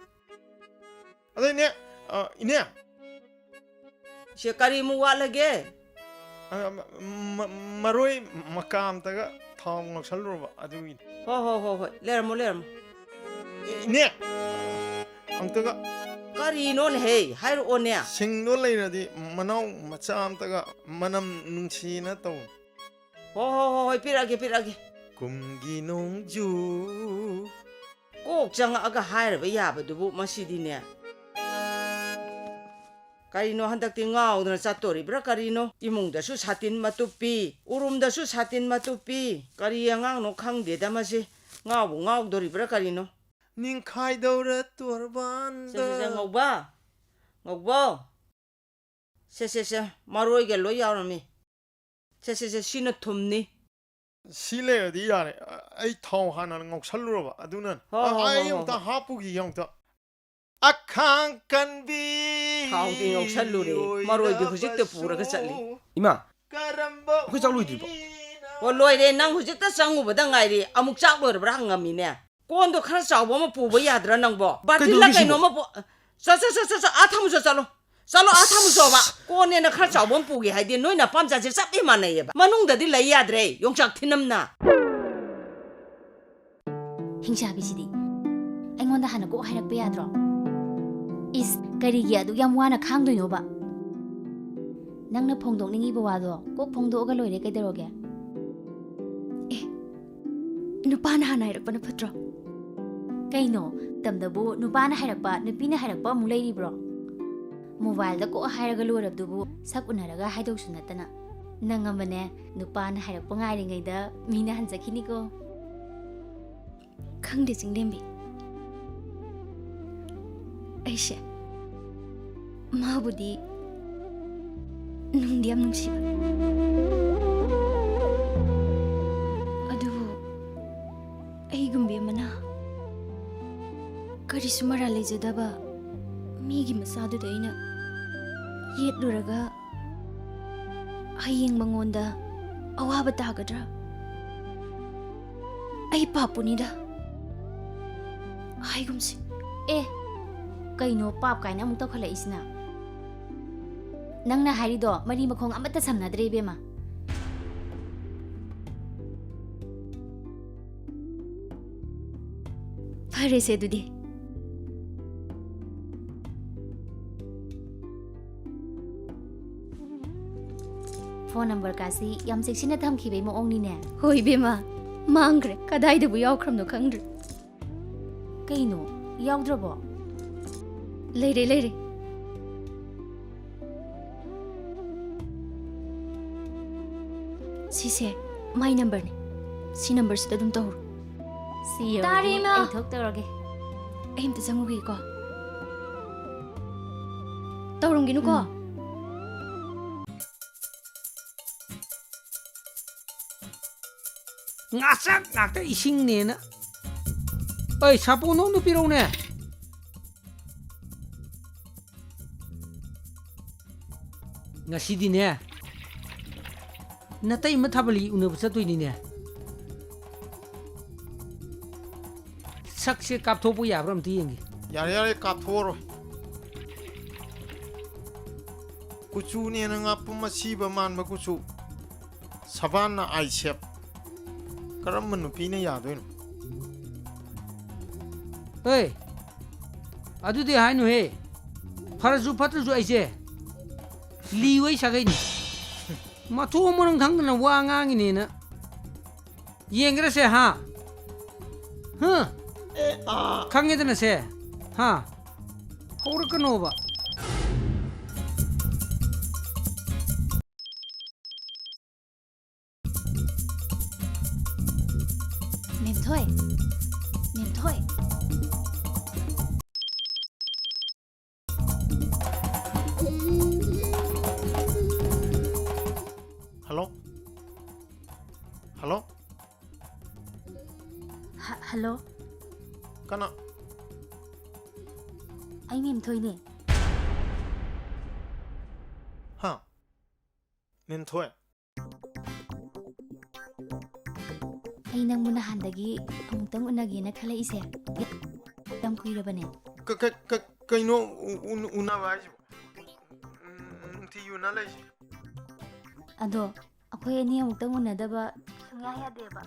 ꯑꯗꯣ ꯏꯅꯦ, ꯑ, ꯏꯅꯦ꯫ ꯁꯦ, ꯀꯔꯤꯃꯨꯛ ꯋꯥꯠꯂꯒꯦ? ꯑ, ꯃ-, ꯃ-, ꯃꯔꯣꯏ ꯃꯀꯥ ꯑꯝꯇꯒ ꯊꯥꯎ ꯉꯧꯁꯜꯂꯨꯔꯕ ꯑꯗꯨꯒꯤꯅꯤ꯫ ꯍꯣ, ꯍꯣ, ꯍꯣ, ꯍꯣꯏ, ꯂꯩꯔꯝꯃꯣ, ꯂꯩꯔꯝꯃꯣ꯫ ꯏ-, ꯏꯅꯦ, ꯑꯝꯇꯒ꯫ ꯀꯔꯤꯅꯣꯅꯦꯍꯦ? ꯍꯥꯏꯔꯛꯑꯣꯅꯦ꯫ ꯁꯤꯡꯗꯣ ꯂꯩꯔꯗꯤ ꯃꯅꯥꯎ ꯃꯆꯥ ꯑꯝꯇꯒ ꯃꯅꯝ ꯅꯨꯡꯁꯤꯅ ꯇꯧ꯫ ꯍꯣ, ꯍꯣ, ꯍꯣ, ꯍꯣꯏ, ꯄꯤꯔꯛꯑꯒꯦ, ꯄꯤꯔꯛꯑꯒꯦ꯫ ꯀꯨꯝꯒꯤ ꯅꯣꯡꯖꯨ꯫ ꯀꯣꯛ ꯆꯪꯉꯛꯑꯒ ꯍꯥꯏꯔꯕ ꯌꯥꯕꯗꯨꯕꯨ ꯃꯁꯤꯗꯤꯅꯦ꯫ ꯀꯔꯤꯅꯣ ꯍꯟꯗꯛꯇꯤ ꯉꯥꯎꯗꯅ ꯆꯠꯇꯣꯔꯤꯕ꯭ꯔꯥ ꯀꯔꯤꯅꯣ? ꯏꯃꯨꯡꯗꯁꯨ ꯁꯥꯇꯤꯟ ꯃꯇꯨꯞꯄꯤ, ꯎꯔꯨꯝꯗꯁꯨ ꯁꯥꯇꯤꯟ ꯃꯇꯨꯞꯄꯤ꯫ ꯀꯔꯤ ꯑꯉꯥꯡꯅꯣ ꯈꯪꯗꯦꯗ ꯃꯁꯤ꯫ ꯉꯥꯎꯕꯨ ꯉꯥꯎꯗꯣꯔꯤꯕ꯭ꯔꯥ ꯀꯔꯤꯅꯣ? ꯅꯤꯡꯈꯥꯏꯗꯧꯔ ꯇꯣꯔꯕꯥꯟꯗ꯫ ꯁꯦ, ꯁꯦ, ꯁꯦ, ꯉꯧꯕ꯫ ꯉꯧꯕ꯫ ꯁꯦ, ꯁꯦ, ꯁꯦ, ꯃꯔꯣꯏꯒ ꯂꯣꯏ ꯌꯥꯎꯔꯝꯃꯤ꯫ ꯁꯦ, ꯁꯦ, ꯁꯦ, ꯁꯤꯅ ꯊꯨꯝꯅꯤ꯫ ꯁꯤ ꯂꯩꯔꯗꯤ ꯌꯥꯔꯦ꯫ ꯑ, ꯑꯩ ꯊꯥꯎ ꯍꯥꯟꯅ ꯉꯧꯁꯜꯂꯨꯔꯕ, ꯑꯗꯨꯅꯅꯦ꯫ ꯍꯣ, ꯍꯣ, ꯑ, ꯍꯣ, ꯑꯩ ꯍꯣ, ꯑꯃꯨꯛꯇ ꯍꯣ꯫ ꯍꯥꯞꯄꯨꯈꯤꯒꯦ ꯑꯃꯨꯛꯇ꯫ ꯑꯈꯥꯡ ꯀꯟꯕꯤ ꯊꯥꯎꯗꯤ ꯉꯧꯁꯜꯂꯨꯔꯦ꯫ ꯃꯔꯣꯏꯗꯤ ꯍꯧꯖꯤꯛꯇ ꯄꯨꯔꯒ ꯆꯠꯂꯤ꯫ ꯑꯣꯏꯔꯕꯁꯨ ꯏꯃꯥ, ꯀꯔꯝꯕ ꯑꯩꯈꯣꯏ ꯆꯥꯛ ꯂꯣꯏꯗ꯭ꯔꯤꯕꯣ? ꯎꯅꯤꯅ ꯑꯣ, ꯂꯣꯏꯔꯦ꯫ ꯅꯪ ꯍꯧꯖꯤꯛꯇ ꯆꯪꯉꯨꯕꯗ ꯉꯥꯏꯔꯤ꯫ ꯑꯃꯨꯛ ꯆꯥꯛ ꯂꯣꯏꯔꯕ꯭ꯔꯥ ꯍꯪꯉꯝꯃꯤꯅꯦ꯫ ꯀꯣꯟꯗꯣ ꯈꯔ ꯆꯥꯎꯕ ꯑꯃ ꯄꯨꯕ ꯌꯥꯗ꯭ꯔꯥ ꯅꯪꯕꯣ? ꯕꯥꯔꯇꯤꯟꯂ ꯀꯩꯗꯧꯔꯒꯦ ꯁꯤꯕꯣ? ꯀꯩꯅꯣꯝꯃ ꯄꯨ-, ꯆꯣ, ꯆꯣ, ꯆꯣ, ꯆꯣ, ꯆꯣ, ꯑꯥ ꯊꯝꯃꯨ ꯆꯣ, ꯆꯠꯂꯣ꯫ ꯆꯠꯂꯣ, ꯑꯥ ꯊꯝꯃꯨ ꯆꯣꯕ꯫ ꯑꯁ! ꯀꯣꯟꯅꯦꯅ ꯈꯔ ꯆꯥꯎꯕ ꯑꯃ ꯄꯨꯒꯦ ꯍꯥꯏꯗꯤ ꯅꯣꯏ ꯅꯄꯥꯝꯆꯥꯁꯦ ꯆꯞ ꯍꯦꯛ ꯃꯥꯟꯅꯩꯌꯦꯕ꯫ ꯃꯅꯨꯡꯗꯗꯤ ꯂꯩ ꯌꯥꯗ꯭ꯔꯦ, ꯌꯣꯡꯆꯥꯛ ꯊꯤꯅꯝꯅ꯫ ꯍꯤꯡꯆꯥꯕꯤꯁꯤꯗꯤ꯫ ꯑꯩꯉꯣꯟꯗ ꯍꯥꯟꯅ ꯀꯣꯛ ꯍꯥꯏꯔꯛꯄ ꯌꯥꯗ꯭ꯔꯣ? ꯏꯁ, ꯀꯔꯤꯒꯤ ꯑꯗꯨꯛ ꯌꯥꯝ ꯋꯥꯅ ꯈꯥꯡꯗꯣꯏꯅꯣꯕ? ꯅꯪꯅ ꯐꯣꯡꯗꯣꯛꯅꯤꯡꯉꯤꯕ ꯋꯥꯗꯣ ꯀꯣꯛ ꯐꯣꯡꯗꯣꯛꯑꯒ ꯂꯣꯏꯔꯦ, ꯀꯩꯗꯧꯔꯒꯦ? ꯑꯦ, ꯅꯨꯄꯥꯅ ꯍꯥꯟꯅ ꯍꯥꯏꯔꯛꯄꯅ ꯐꯠꯇ꯭ꯔꯣ? ꯀꯩꯅꯣ, ꯃꯇꯝꯗꯕꯨ ꯅꯨꯄꯥꯅ ꯍꯥꯏꯔꯛꯄ, ꯅꯨꯄꯤꯅ ꯍꯥꯏꯔꯛꯄ ꯑꯃꯨꯛ ꯂꯩꯔꯤꯕ꯭ꯔꯣ? ꯃꯣꯕꯥꯏꯜꯗ ꯀꯣꯛ ꯍꯥꯏꯔꯒ ꯂꯣꯏꯔꯕꯗꯨꯕꯨ, ꯁꯛ ꯎꯅꯔꯒ ꯍꯥꯏꯗꯧꯁꯨ ꯅꯠꯇꯅ꯫ ꯅꯪ ꯑꯃꯅꯦ, ꯅꯨꯄꯥꯅ ꯍꯥꯏꯔꯛꯄ ꯉꯥꯏꯔꯤꯉꯩꯗ ꯃꯤꯅ ꯍꯟꯖꯈꯤꯅꯤꯀꯣ꯫ ꯈꯪꯗꯦ, ꯆꯤꯡꯂꯦꯝꯕꯤ꯫ ꯑꯩꯁꯦ ꯃꯥꯕꯨꯗꯤ ꯅꯨꯡꯗꯤ ꯌꯥꯝ ꯅꯨꯡꯁꯤꯕ꯫ ꯑꯗꯨꯕꯨ ꯑꯩꯒꯨꯝꯕꯤ ꯑꯃꯅ ꯀꯔꯤꯁꯨ ꯃꯔꯥꯜ ꯂꯩꯖꯗꯕ ꯃꯤꯒꯤ ꯃꯆꯥꯗꯨꯗ ꯑꯩꯅ ꯌꯦꯠꯂꯨꯔꯒ ꯍꯌꯦꯡ ꯃꯉꯣꯟꯗ ꯑꯋꯥꯕ ꯇꯥꯒꯗ꯭ꯔꯥ? ꯑꯩ ꯄꯥꯞꯄꯨꯅꯤꯗ꯫ ꯍꯥꯏꯒꯨꯝꯁꯤ꯫ ꯑꯦ, ꯀꯩꯅꯣ ꯄꯥꯞ ꯀꯥꯏꯅ ꯑꯃꯨꯛ ꯇꯧꯈꯠꯂꯛꯏꯁꯤꯅ? ꯅꯪꯅ ꯍꯥꯏꯔꯤꯗꯣ ꯃꯔꯤ ꯃꯈꯣꯡ ꯑꯃꯠꯇ ꯁꯝꯅꯗ꯭ꯔꯦ, ꯏꯕꯦꯝꯃ꯫ ꯐꯔꯦꯁꯦ ꯑꯗꯨꯗꯤ꯫ ꯐꯣꯟ ꯅꯝꯕꯔ ꯀꯥꯁꯤ ꯌꯥꯝ ꯆꯦꯛꯁꯤꯟꯅ ꯊꯝꯈꯤꯕꯩ ꯃꯑꯣꯡꯅꯤꯅꯦ꯫ ꯍꯣꯏ ꯏꯕꯦꯝꯃ, ꯃꯥꯡꯈ꯭ꯔꯦ, ꯀꯗꯥꯏꯗꯕꯨ ꯌꯥꯎꯈ꯭ꯔꯕꯅꯣ ꯈꯪꯗ꯭ꯔꯦ꯫ ꯀꯩꯅꯣ, ꯌꯥꯎꯗ꯭ꯔꯕꯣ? ꯂꯩꯔꯦ, ꯂꯩꯔꯦ꯫ ꯁꯤꯁꯦ ꯃꯥꯏ ꯅꯝꯕꯔꯅꯦ꯫ ꯁꯤ ꯅꯝꯕꯔꯁꯤꯗ ꯑꯗꯨꯝ ꯇꯧꯔꯣ꯫ ꯁꯤ ꯌꯧꯔꯗꯤ ꯇꯥꯔꯦ, ꯏꯃꯥ꯫ ꯑꯩ ꯊꯣꯛ ꯇꯧꯔꯒꯦ꯫ ꯑꯩ ꯑꯝꯇ ꯆꯪꯉꯨꯒꯦꯀꯣ꯫ ꯇꯧꯔꯝꯒꯤꯅꯨꯀꯣ꯫ ꯎꯝ꯫ ꯉꯥꯆꯛ ꯉꯥꯛꯇ ꯏꯁꯤꯡꯅꯦꯅ꯫ ꯑꯩ ꯁꯥꯄꯣꯟꯗꯣ ꯑꯝꯇ ꯄꯤꯔꯛꯎꯅꯦ꯫ ꯉꯁꯤꯗꯤꯅꯦ, ꯅꯇꯩꯃ ꯊꯥꯕꯜꯂꯤ ꯎꯅꯕ ꯆꯠꯇꯣꯏꯅꯤꯅꯦ꯫ ꯁꯛꯁꯦ ꯀꯥꯞꯊꯣꯛꯄ ꯌꯥꯕ꯭ꯔꯥ ꯑꯝꯇ ꯌꯦꯡꯒꯦ꯫ ꯌꯥꯔꯦ, ꯌꯥꯔꯦ, ꯀꯥꯞꯊꯣꯛꯑꯔꯣꯏ꯫ ꯀꯨꯆꯨꯅꯦꯅ ꯉꯥꯄ꯭ꯔꯨꯝ ꯑꯁꯤꯕ ꯃꯥꯟꯕ ꯀꯨꯆꯨ꯫ ꯁꯕꯥꯟꯅ ꯑꯥꯏꯁꯦꯞ꯫ ꯀꯔꯝꯕ ꯅꯨꯄꯤꯅ ꯌꯥꯗꯣꯏꯅꯣ? ꯑꯦ, ꯑꯗꯨꯗꯤ ꯍꯥꯏꯅꯨꯍꯦ꯫ ꯐꯔꯁꯨ ꯐꯠꯇ꯭ꯔꯁꯨ ꯑꯩꯁꯦ ꯂꯤꯋꯩ ꯁꯥꯒꯩꯅꯤ꯫ ꯃꯊꯣꯡ ꯃꯔꯝ ꯈꯪꯗꯅ ꯋꯥ ꯉꯥꯡꯉꯤꯅꯦꯅ꯫ ꯌꯦꯡꯈ꯭ꯔꯁꯦ, ꯍꯥ? ꯍꯥ? ꯑꯦ, ꯑꯥ꯫ ꯈꯪꯉꯦꯗꯅ ꯁꯦ, ꯍꯥ? ꯍꯧꯔꯛꯀꯅꯣꯕ꯫ ꯃꯦꯝꯊꯣꯏ, ꯃꯦꯝꯊꯣꯏ꯫ ꯍꯜꯂꯣ? ꯍꯜꯂꯣ? ꯍ-, ꯍꯜꯂꯣ? ꯀꯅꯥ? ꯑꯩ ꯃꯦꯝꯊꯣꯏꯅꯦ꯫ ꯍꯥ? ꯃꯦꯝꯊꯣꯏ? ꯑꯩ ꯅꯪꯕꯨ ꯅꯍꯥꯟꯗꯒꯤ ꯑꯃꯨꯛꯇꯪ ꯎꯅꯒꯦꯅ ꯈꯜꯂꯛꯏꯁꯦ ꯌꯥꯝ ꯀꯨꯏꯔꯕꯅꯦ꯫ ꯀ-, ꯀ-, ꯀ-, ꯀꯩꯅꯣ ꯎ-, ꯎ-, ꯎꯅꯕ ꯍꯥꯏꯁꯤꯕꯣ? ꯎꯝ, ꯅꯨꯡꯇꯤ ꯎꯅ ꯂꯩꯁꯦ꯫ ꯑꯗꯣ ꯑꯩꯈꯣꯏ ꯑꯅꯤ ꯑꯃꯨꯛꯇꯪ ꯎꯅꯗꯕ ꯁꯨꯡꯌꯥ ꯌꯥꯗꯦꯕ꯫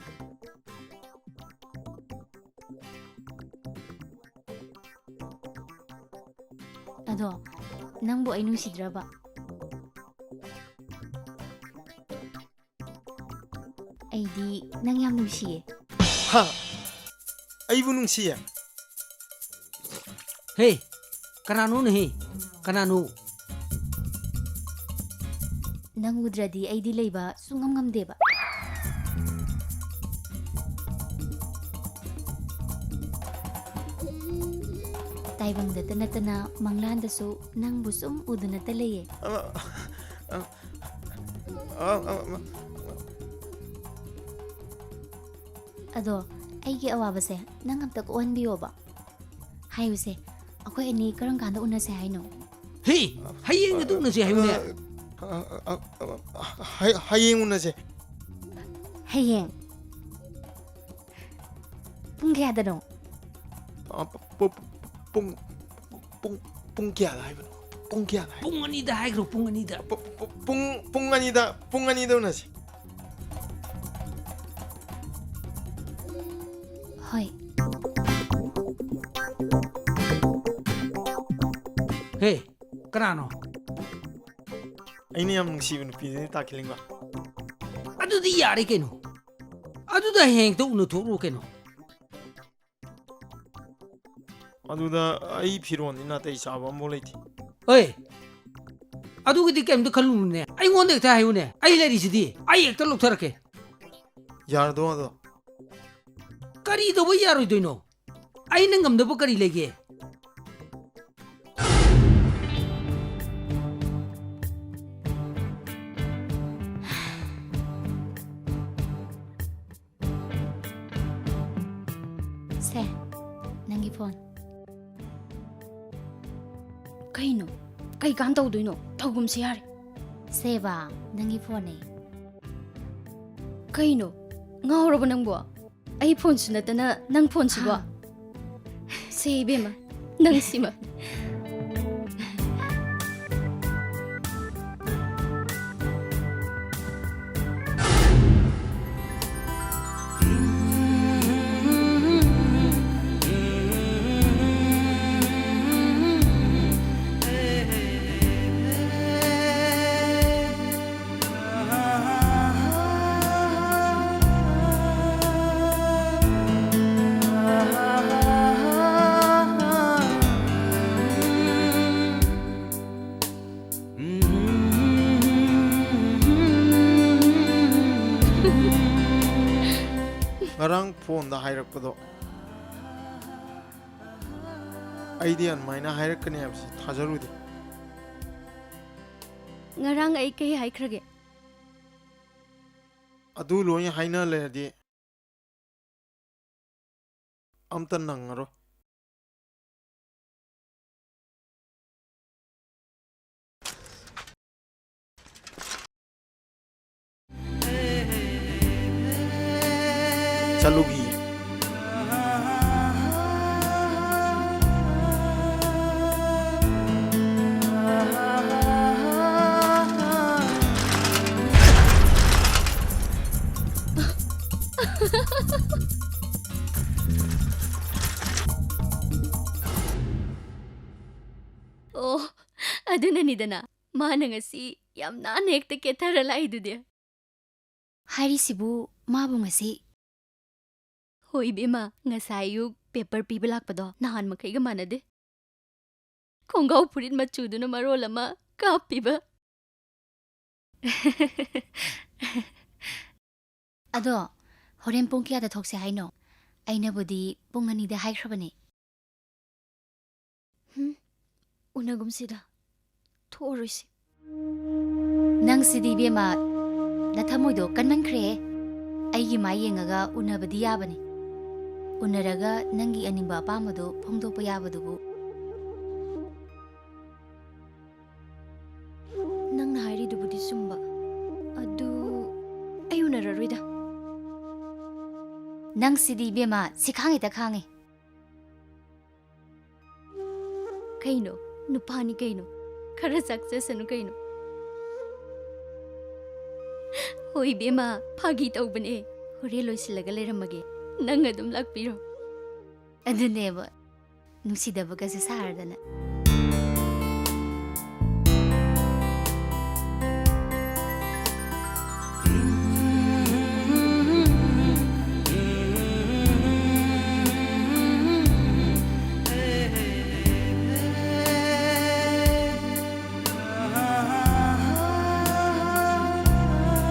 ꯑꯗꯣ ꯅꯪꯕꯨ ꯑꯩ ꯅꯨꯡꯁꯤꯗ꯭ꯔꯕ? ꯑꯩꯗꯤ ꯅꯪ ꯌꯥꯝ ꯅꯨꯡꯁꯤꯌꯦ꯫ ꯍꯥ? ꯑꯩꯕꯨ ꯅꯨꯡꯁꯤꯌꯦ? ꯍꯦ, ꯀꯅꯥꯅꯣꯅꯦꯍꯦ? ꯀꯅꯥꯅꯣ? ꯅꯪ ꯎꯗ꯭ꯔꯗꯤ ꯑꯩꯗꯤ ꯂꯩꯕ ꯁꯨꯡꯉꯝ ꯉꯝꯗꯦꯕ꯫ ꯇꯥꯏꯕꯪꯗꯇ ꯅꯠꯇꯅ ꯃꯪꯂꯥꯟꯗꯁꯨ ꯅꯪꯕꯨ ꯁꯨꯝ ꯎꯗꯨꯅꯇ ꯂꯩꯌꯦ꯫ ꯑ, ꯑ, ꯑ, ꯑ, ꯑ, ꯑ, ꯑ꯫ ꯑꯗꯣ ꯑꯩꯒꯤ ꯑꯋꯥꯕꯁꯦ ꯅꯪ ꯑꯝꯇ ꯀꯣꯛꯍꯟꯕꯤꯌꯣꯕ꯫ ꯍꯥꯏꯌꯨꯁꯦ, ꯑꯩꯈꯣꯏ ꯑꯅꯤ ꯀꯔꯝ ꯀꯥꯟꯗ ꯎꯅꯁꯦ ꯍꯥꯏꯅꯣ? ꯍꯦ, ꯍꯌꯦꯡ ꯑꯗꯨꯝ ꯎꯅꯁꯦ ꯍꯥꯏꯌꯨꯅꯦ꯫ ꯑ, ꯑ, ꯑ, ꯑ, ꯍ-, ꯍꯌꯦꯡ ꯎꯅꯁꯦ꯫ ꯍꯌꯦꯡ? ꯄꯨꯡ ꯀꯌꯥꯗꯅꯣ? ꯑ, ꯄ-, ꯄ-, ꯄꯨꯡ, ꯄꯨꯡ, ꯄꯨꯡ ꯀꯌꯥꯗ ꯍꯥꯏꯕꯅꯣ? ꯄꯨꯡ ꯀꯌꯥꯗ ꯍꯥꯏꯕꯅꯣ? ꯄꯨꯡ ꯑꯅꯤꯗ ꯍꯥꯏꯈ꯭ꯔꯣ, ꯄꯨꯡ ꯑꯅꯤꯗ꯫ ꯄꯨ-, ꯄꯨ-, ꯄꯨꯡ, ꯄꯨꯡ ꯑꯅꯤꯗ, ꯄꯨꯡ ꯑꯅꯤꯗ ꯎꯅꯁꯤ꯫ ꯍꯣꯏ꯫ ꯍꯦ, ꯀꯅꯥꯅꯣ? ꯑꯩꯅ ꯌꯥꯝ ꯅꯨꯡꯁꯤꯕ ꯅꯨꯄꯤꯗꯨꯅꯤ, ꯇꯥ ꯈꯤꯂꯤꯡꯕ꯫ ꯑꯗꯨꯗꯤ ꯌꯥꯔꯦ ꯀꯩꯅꯣ꯫ ꯑꯗꯨꯗ ꯍꯌꯦꯡ ꯍꯦꯛꯇ ꯎꯅꯊꯣꯛꯎꯔꯣ ꯀꯩꯅꯣ꯫ ꯑꯗꯨꯗ ꯑꯩ ꯐꯤꯔꯣꯟꯗꯤ ꯅꯥꯇꯩ ꯆꯥꯕ ꯑꯃꯐꯥꯎ ꯂꯩꯇꯦ꯫ ꯍꯣꯏ, ꯑꯗꯨꯒꯤꯗꯤ ꯀꯩꯝꯇ ꯈꯜꯂꯨꯅꯨꯅꯦ, ꯑꯩꯉꯣꯟꯗ ꯍꯦꯛꯇ ꯍꯥꯏꯌꯨꯅꯦ, ꯑꯩ ꯂꯩꯔꯤꯁꯤꯗꯤ, ꯑꯩ ꯍꯦꯛꯇ ꯂꯧꯊꯔꯛꯀꯦ꯫ ꯌꯥꯔꯗꯣ ꯑꯗꯣ꯫ ꯀꯔꯤ ꯇꯧꯕ ꯌꯥꯔꯣꯏꯗꯣꯏꯅꯣ? ꯑꯩꯅ ꯉꯝꯗꯕ ꯀꯔꯤ ꯂꯩꯒꯦ? ꯁꯦ, ꯅꯪꯒꯤ ꯐꯣꯟ꯫ ꯀꯩꯅꯣ? ꯀꯩ ꯀꯥꯟ ꯇꯧꯗꯣꯏꯅꯣ? ꯊꯧꯒꯨꯝꯁꯦ ꯌꯥꯔꯦ꯫ ꯁꯦꯕꯥ, ꯅꯪꯒꯤ ꯐꯣꯟꯅꯦ꯫ ꯀꯩꯅꯣ? ꯉꯥꯎꯔꯕ ꯅꯪꯕꯣ? ꯑꯩ ꯐꯣꯟꯁꯨ ꯅꯠꯇꯅ ꯅꯪ ꯐꯣꯟꯁꯤꯕꯣ? ꯍꯥ? ꯁꯦ ꯏꯕꯦꯝꯃ, ꯅꯪ ꯁꯤꯃ꯫ ꯉꯔꯥꯡ ꯐꯣꯟꯗ ꯍꯥꯏꯔꯛꯄꯗꯣ, ꯑꯩꯗꯤ ꯑꯗꯨꯃꯥꯏꯅ ꯍꯥꯏꯔꯛꯀꯅꯤ ꯍꯥꯏꯕꯁꯤ ꯊꯥꯖꯔꯨꯗꯦ꯫ ꯉꯔꯥꯡ ꯑꯩ ꯀꯩ ꯍꯥꯏꯈ꯭ꯔꯒꯦ? ꯑꯗꯨ ꯂꯣꯏ ꯍꯥꯏꯅ ꯂꯩꯔꯗꯤ ꯑꯝꯇ ꯅꯪꯉꯔꯣꯏ꯫ ꯆꯠꯂꯨꯈꯤ꯫ ꯑꯣ, ꯑꯗꯨꯅꯅꯤꯗꯅ ꯃꯥꯅ ꯉꯁꯤ ꯌꯥꯝ ꯅꯥꯟꯅ ꯍꯦꯛꯇ ꯀꯦꯊꯔ ꯂꯥꯛꯏꯗꯨꯗꯤ꯫ ꯍꯥꯏꯔꯤꯁꯤꯕꯨ ꯃꯥꯕꯨ ꯉꯁꯤ? ꯍꯣꯏ ꯏꯕꯦꯝꯃ, ꯉꯁꯥꯏ ꯑꯌꯨꯛ ꯄꯦꯄꯔ ꯄꯤꯕ ꯂꯥꯛꯄꯗꯣ ꯅꯍꯥꯟ ꯃꯈꯩꯒ ꯃꯥꯟꯅꯗꯦ꯫ ꯈꯣꯡꯒ꯭ꯔꯥꯎ ꯐꯨꯔꯤꯠ ꯃꯆꯨꯗꯨꯅ ꯃꯔꯣꯜ ꯑꯃ ꯀꯥꯞꯄꯤꯕ꯫ ꯑꯗꯣ ꯍꯣꯔꯦꯟ ꯄꯨꯡ ꯀꯌꯥꯗ ꯊꯣꯛꯁꯦ ꯍꯥꯏꯅꯣ? ꯑꯩꯅꯕꯨꯗꯤ ꯄꯨꯡ ꯑꯅꯤꯗ ꯍꯥꯏꯈ꯭ꯔꯕꯅꯦ꯫ ꯍꯨꯝ, ꯎꯅꯒꯨꯝꯁꯤꯗ, ꯊꯣꯛꯑꯔꯣꯏꯁꯤ꯫ ꯅꯪꯁꯤꯗꯤ ꯏꯕꯦꯝꯃ, ꯅꯊꯃꯣꯏꯗꯣ ꯀꯟꯃꯟꯈ꯭ꯔꯦꯍꯦ꯫ ꯑꯩꯒꯤ ꯃꯥꯏ ꯌꯦꯡꯉꯒ ꯎꯅꯕꯗꯤ ꯌꯥꯕꯅꯤ꯫ ꯎꯅꯔꯒ ꯅꯪꯒꯤ ꯑꯅꯤꯡꯕ ꯑꯄꯥꯝꯕꯗꯣ ꯐꯣꯡꯗꯣꯛꯄ ꯌꯥꯕꯗꯨꯕꯨ꯫ ꯅꯪꯅ ꯍꯥꯏꯔꯤꯗꯨꯕꯨꯗꯤ ꯆꯨꯝꯕ꯫ ꯑꯗꯨ ꯑꯩ ꯎꯅꯔꯔꯣꯏꯗ꯫ ꯅꯪꯁꯤꯗꯤ ꯏꯕꯦꯝꯃ, ꯁꯤ ꯈꯥꯡꯉꯤꯗ ꯈꯥꯡꯉꯤ꯫ ꯀꯩꯅꯣ? ꯅꯨꯄꯥꯅꯤ ꯀꯩꯅꯣ? ꯈꯔ ꯆꯥꯛꯆꯁꯅꯨ ꯀꯩꯅꯣ? ꯍꯣꯏ ꯏꯕꯦꯝꯃ, ꯐꯥꯒꯤ ꯇꯧꯕꯅꯦ꯫ ꯍꯣꯔꯦꯟ ꯂꯣꯏꯁꯤꯜꯂꯒ ꯂꯩꯔꯝꯃꯒꯦ꯫ ꯅꯪ ꯑꯗꯨꯝ ꯂꯥꯛꯄꯤꯔꯣ꯫ ꯑꯗꯨꯅꯦꯕ꯫ ꯅꯨꯡꯁꯤꯗꯕꯒꯁꯦ ꯁꯥꯔꯗꯅ꯫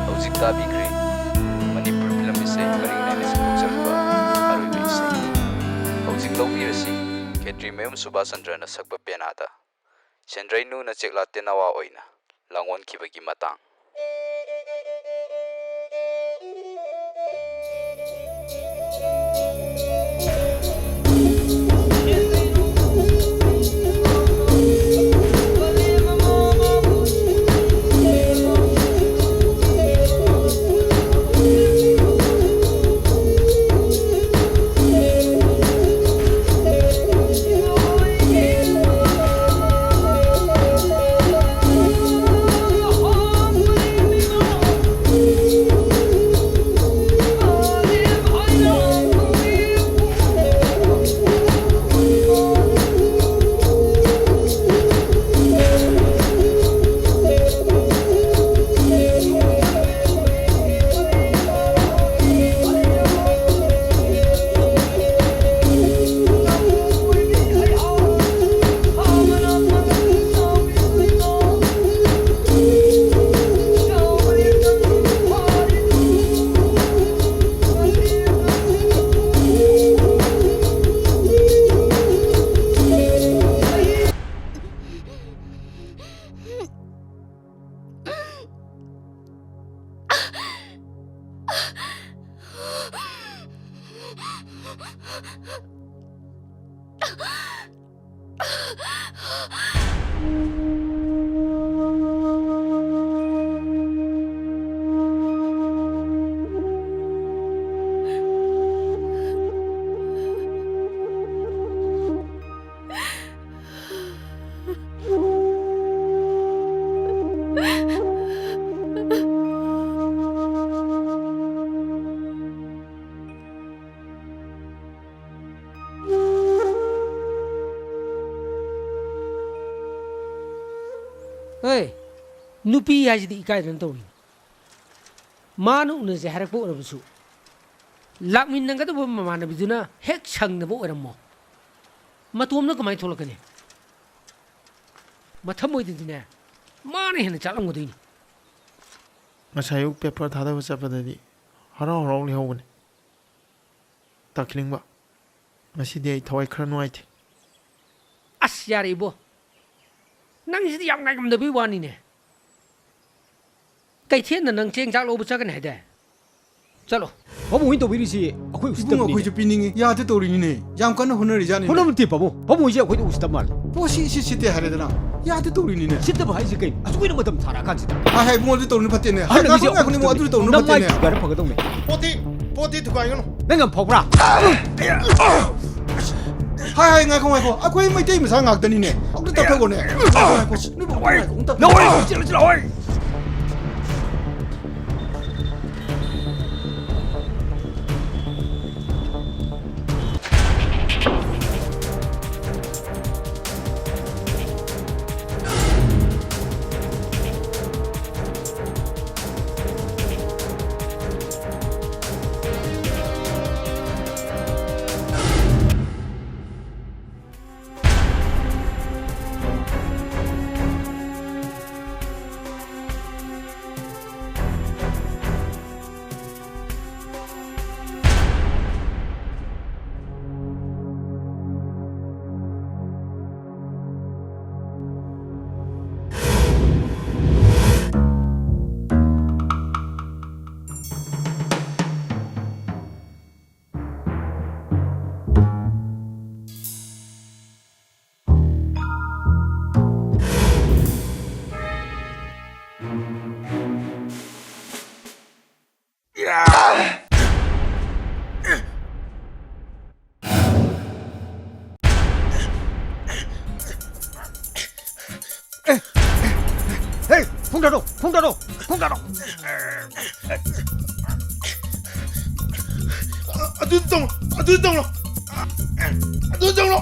ꯍꯧꯖꯤꯛ ꯇꯥꯕꯤꯈ꯭ꯔꯦ ꯃꯅꯤꯄꯨꯔ ꯐꯤꯂꯝ ꯏꯁꯩ ꯄꯔꯤꯡ ꯅꯥꯏꯅ ꯁꯟꯗꯣꯛꯆꯔꯛꯄ ꯑꯔꯣꯏꯕ ꯏꯁꯩ꯫ ꯍꯧꯖꯤꯛ ꯂꯧꯕꯤꯔꯁꯤ ꯈꯦꯇ꯭ꯔꯤꯃꯌꯨꯝ ꯁꯨꯕꯥꯁ ꯆꯟꯗ꯭ꯔꯅ ꯁꯛꯄ ꯄꯦꯅꯥꯗ꯫ ꯁꯦꯟꯗ꯭ꯔꯩꯅꯨꯅ ꯆꯦꯛꯂꯥ ꯇꯦꯅꯋꯥ ꯑꯣꯏꯅ ꯂꯥꯡꯑꯣꯟꯈꯤꯕꯒꯤ ꯃꯇꯥꯡ꯫ ꯍꯣꯏ, ꯅꯨꯄꯤ ꯍꯥꯏꯁꯤꯗꯤ ꯏꯀꯥꯏꯗꯅ ꯇꯧꯔꯤꯅꯤ꯫ ꯃꯥꯅ ꯎꯅꯁꯦ ꯍꯥꯏꯔꯛꯄ ꯑꯣꯏꯔꯕꯁꯨ, ꯂꯥꯛꯃꯤꯟꯅꯒꯗꯕ ꯃꯃꯥꯟꯅꯕꯤꯗꯨꯅ ꯍꯦꯛ ꯁꯪꯗꯕ ꯑꯣꯏꯔꯝꯃꯣ꯫ ꯃꯇꯣꯝꯅ ꯀꯃꯥꯏꯅ ꯊꯣꯛꯂꯛꯀꯅꯤ? ꯃꯊꯃꯣꯏꯗꯗꯤꯅꯦ, ꯃꯥꯅ ꯍꯦꯟꯅ ꯆꯥꯛꯂꯝꯒꯗꯣꯏꯅꯤ꯫ ꯉꯁꯥꯏ ꯑꯌꯨꯛ ꯄꯦꯄꯔ ꯊꯥꯗꯕ ꯆꯠꯄꯗꯗꯤ ꯍꯔꯥꯎ ꯍꯔꯥꯎ ꯂꯩꯍꯧꯕꯅꯦ꯫ ꯇꯥꯈꯤꯅꯤꯡꯕ, ꯉꯁꯤꯗꯤ ꯑꯩ ꯊꯋꯥꯏ ꯈꯔ ꯅꯨꯡꯉꯥꯏꯇꯦ꯫ ꯑꯁ, ꯌꯥꯔꯦ ꯏꯕꯣ, ꯅꯪꯁꯤꯗꯤ ꯌꯥꯝ ꯉꯥꯏꯉꯝꯗꯕꯩ ꯋꯥꯅꯤꯅꯦ꯫ ꯀꯩꯊꯦꯜꯗ ꯅꯪ ꯆꯦꯡ ꯆꯥꯛ ꯂꯧꯕ ꯆꯠꯀꯅꯤ ꯍꯥꯏꯗꯥꯏ? ꯆꯠꯂꯣ꯫ ꯄꯥꯕꯨꯡ ꯍꯣꯏꯅ ꯇꯧꯕꯤꯔꯤꯁꯤ ꯑꯩꯈꯣꯏ ꯏꯕꯨꯡꯉꯣ, ꯎꯁꯤꯠꯇꯕꯅꯤ꯫ ꯑꯩꯈꯣꯏꯁꯨ ꯄꯤꯅꯤꯡꯉꯤ, ꯌꯥꯗ ꯇꯧꯔꯤꯅꯤꯅꯦ꯫ ꯌꯥꯝ ꯀꯟꯅ ꯍꯣꯠꯅꯔꯤꯖꯥꯠꯅꯤ꯫ ꯍꯣꯠꯅꯕ ꯅꯠꯇꯦ ꯄꯥꯕꯨꯡ, ꯄꯥꯕꯨꯡ ꯍꯣꯏꯁꯦ ꯑꯩꯈꯣꯏꯗ ꯎꯁꯤꯠꯇꯕ ꯃꯥꯜꯂꯦ꯫ ꯄꯣꯠꯁꯤ ꯁꯤ ꯁꯤꯠꯇꯦ ꯍꯥꯏꯔꯦꯗꯅ, ꯌꯥꯗ ꯇꯧꯔꯤꯅꯤꯅꯦ꯫ ꯁꯤꯠꯇꯕ ꯍꯥꯏꯁꯦ ꯀꯩꯅꯣ? ꯑꯁꯨꯛ ꯀꯨꯏꯅ ꯃꯇꯝ ꯊꯥꯔꯛꯑꯀꯥꯟꯁꯤꯗ꯫ ꯍꯥꯏ, ꯍꯥꯏ, ꯏꯕꯨꯡꯉꯣ, ꯑꯗꯨ ꯇꯧꯔꯨꯅꯨ ꯐꯠꯇꯦꯅꯦ꯫ ꯍꯥꯏ, ꯑꯍꯟ ꯉꯥꯏꯈꯣ, ꯑꯃꯁꯦ ꯉꯥꯏꯈꯣꯅꯦ, ꯏꯕꯨꯡꯉꯣ, ꯑꯗꯨ ꯇꯧꯔꯨꯅꯨ ꯅꯃꯥꯏ ꯐꯠꯇꯦꯅꯦ꯫ ꯊꯨꯒꯥꯏꯔ ꯐꯒꯗꯧꯅꯦ꯫ ꯄꯣꯠꯇꯤ, ꯄꯣꯠꯇꯤ ꯊꯨꯒꯥꯏꯒꯅꯨ꯫ ꯅꯪ ꯌꯥꯝ ꯐꯥꯎꯕ꯭ꯔꯥ? ꯍꯥꯏ, ꯍꯥꯏ, ꯉꯥꯏꯈꯣ, ꯉꯥꯏꯈꯣ, ꯑꯩꯈꯣꯏ ꯃꯩꯇꯩ ꯃꯆꯥ ꯉꯥꯛꯇꯅꯤꯅꯦ꯫ ꯑꯝꯇ ꯇꯞꯊꯈꯣꯅꯦ꯫ ꯉꯥꯏꯈꯣ, ꯉꯥꯏꯈꯣ, ꯅꯣꯏ ꯕꯥꯕꯨꯡ ꯉꯥꯏꯈꯣ, ꯑꯝꯇ ꯂꯧꯍꯧꯏ! ꯆꯦꯜꯂꯣ, ꯆꯦꯜꯂꯣ, ꯂꯧꯍꯧꯏ! ꯈꯣꯡꯗꯥꯔꯣ, ꯈꯣꯡꯗꯥꯔꯣ, ꯈꯣꯡꯗꯥꯔꯣ꯫ ꯑꯗꯨ ꯇꯧ-, ꯑꯗꯨ ꯇꯧꯔꯣ꯫ ꯑꯗꯨ ꯇꯧꯔꯣ꯫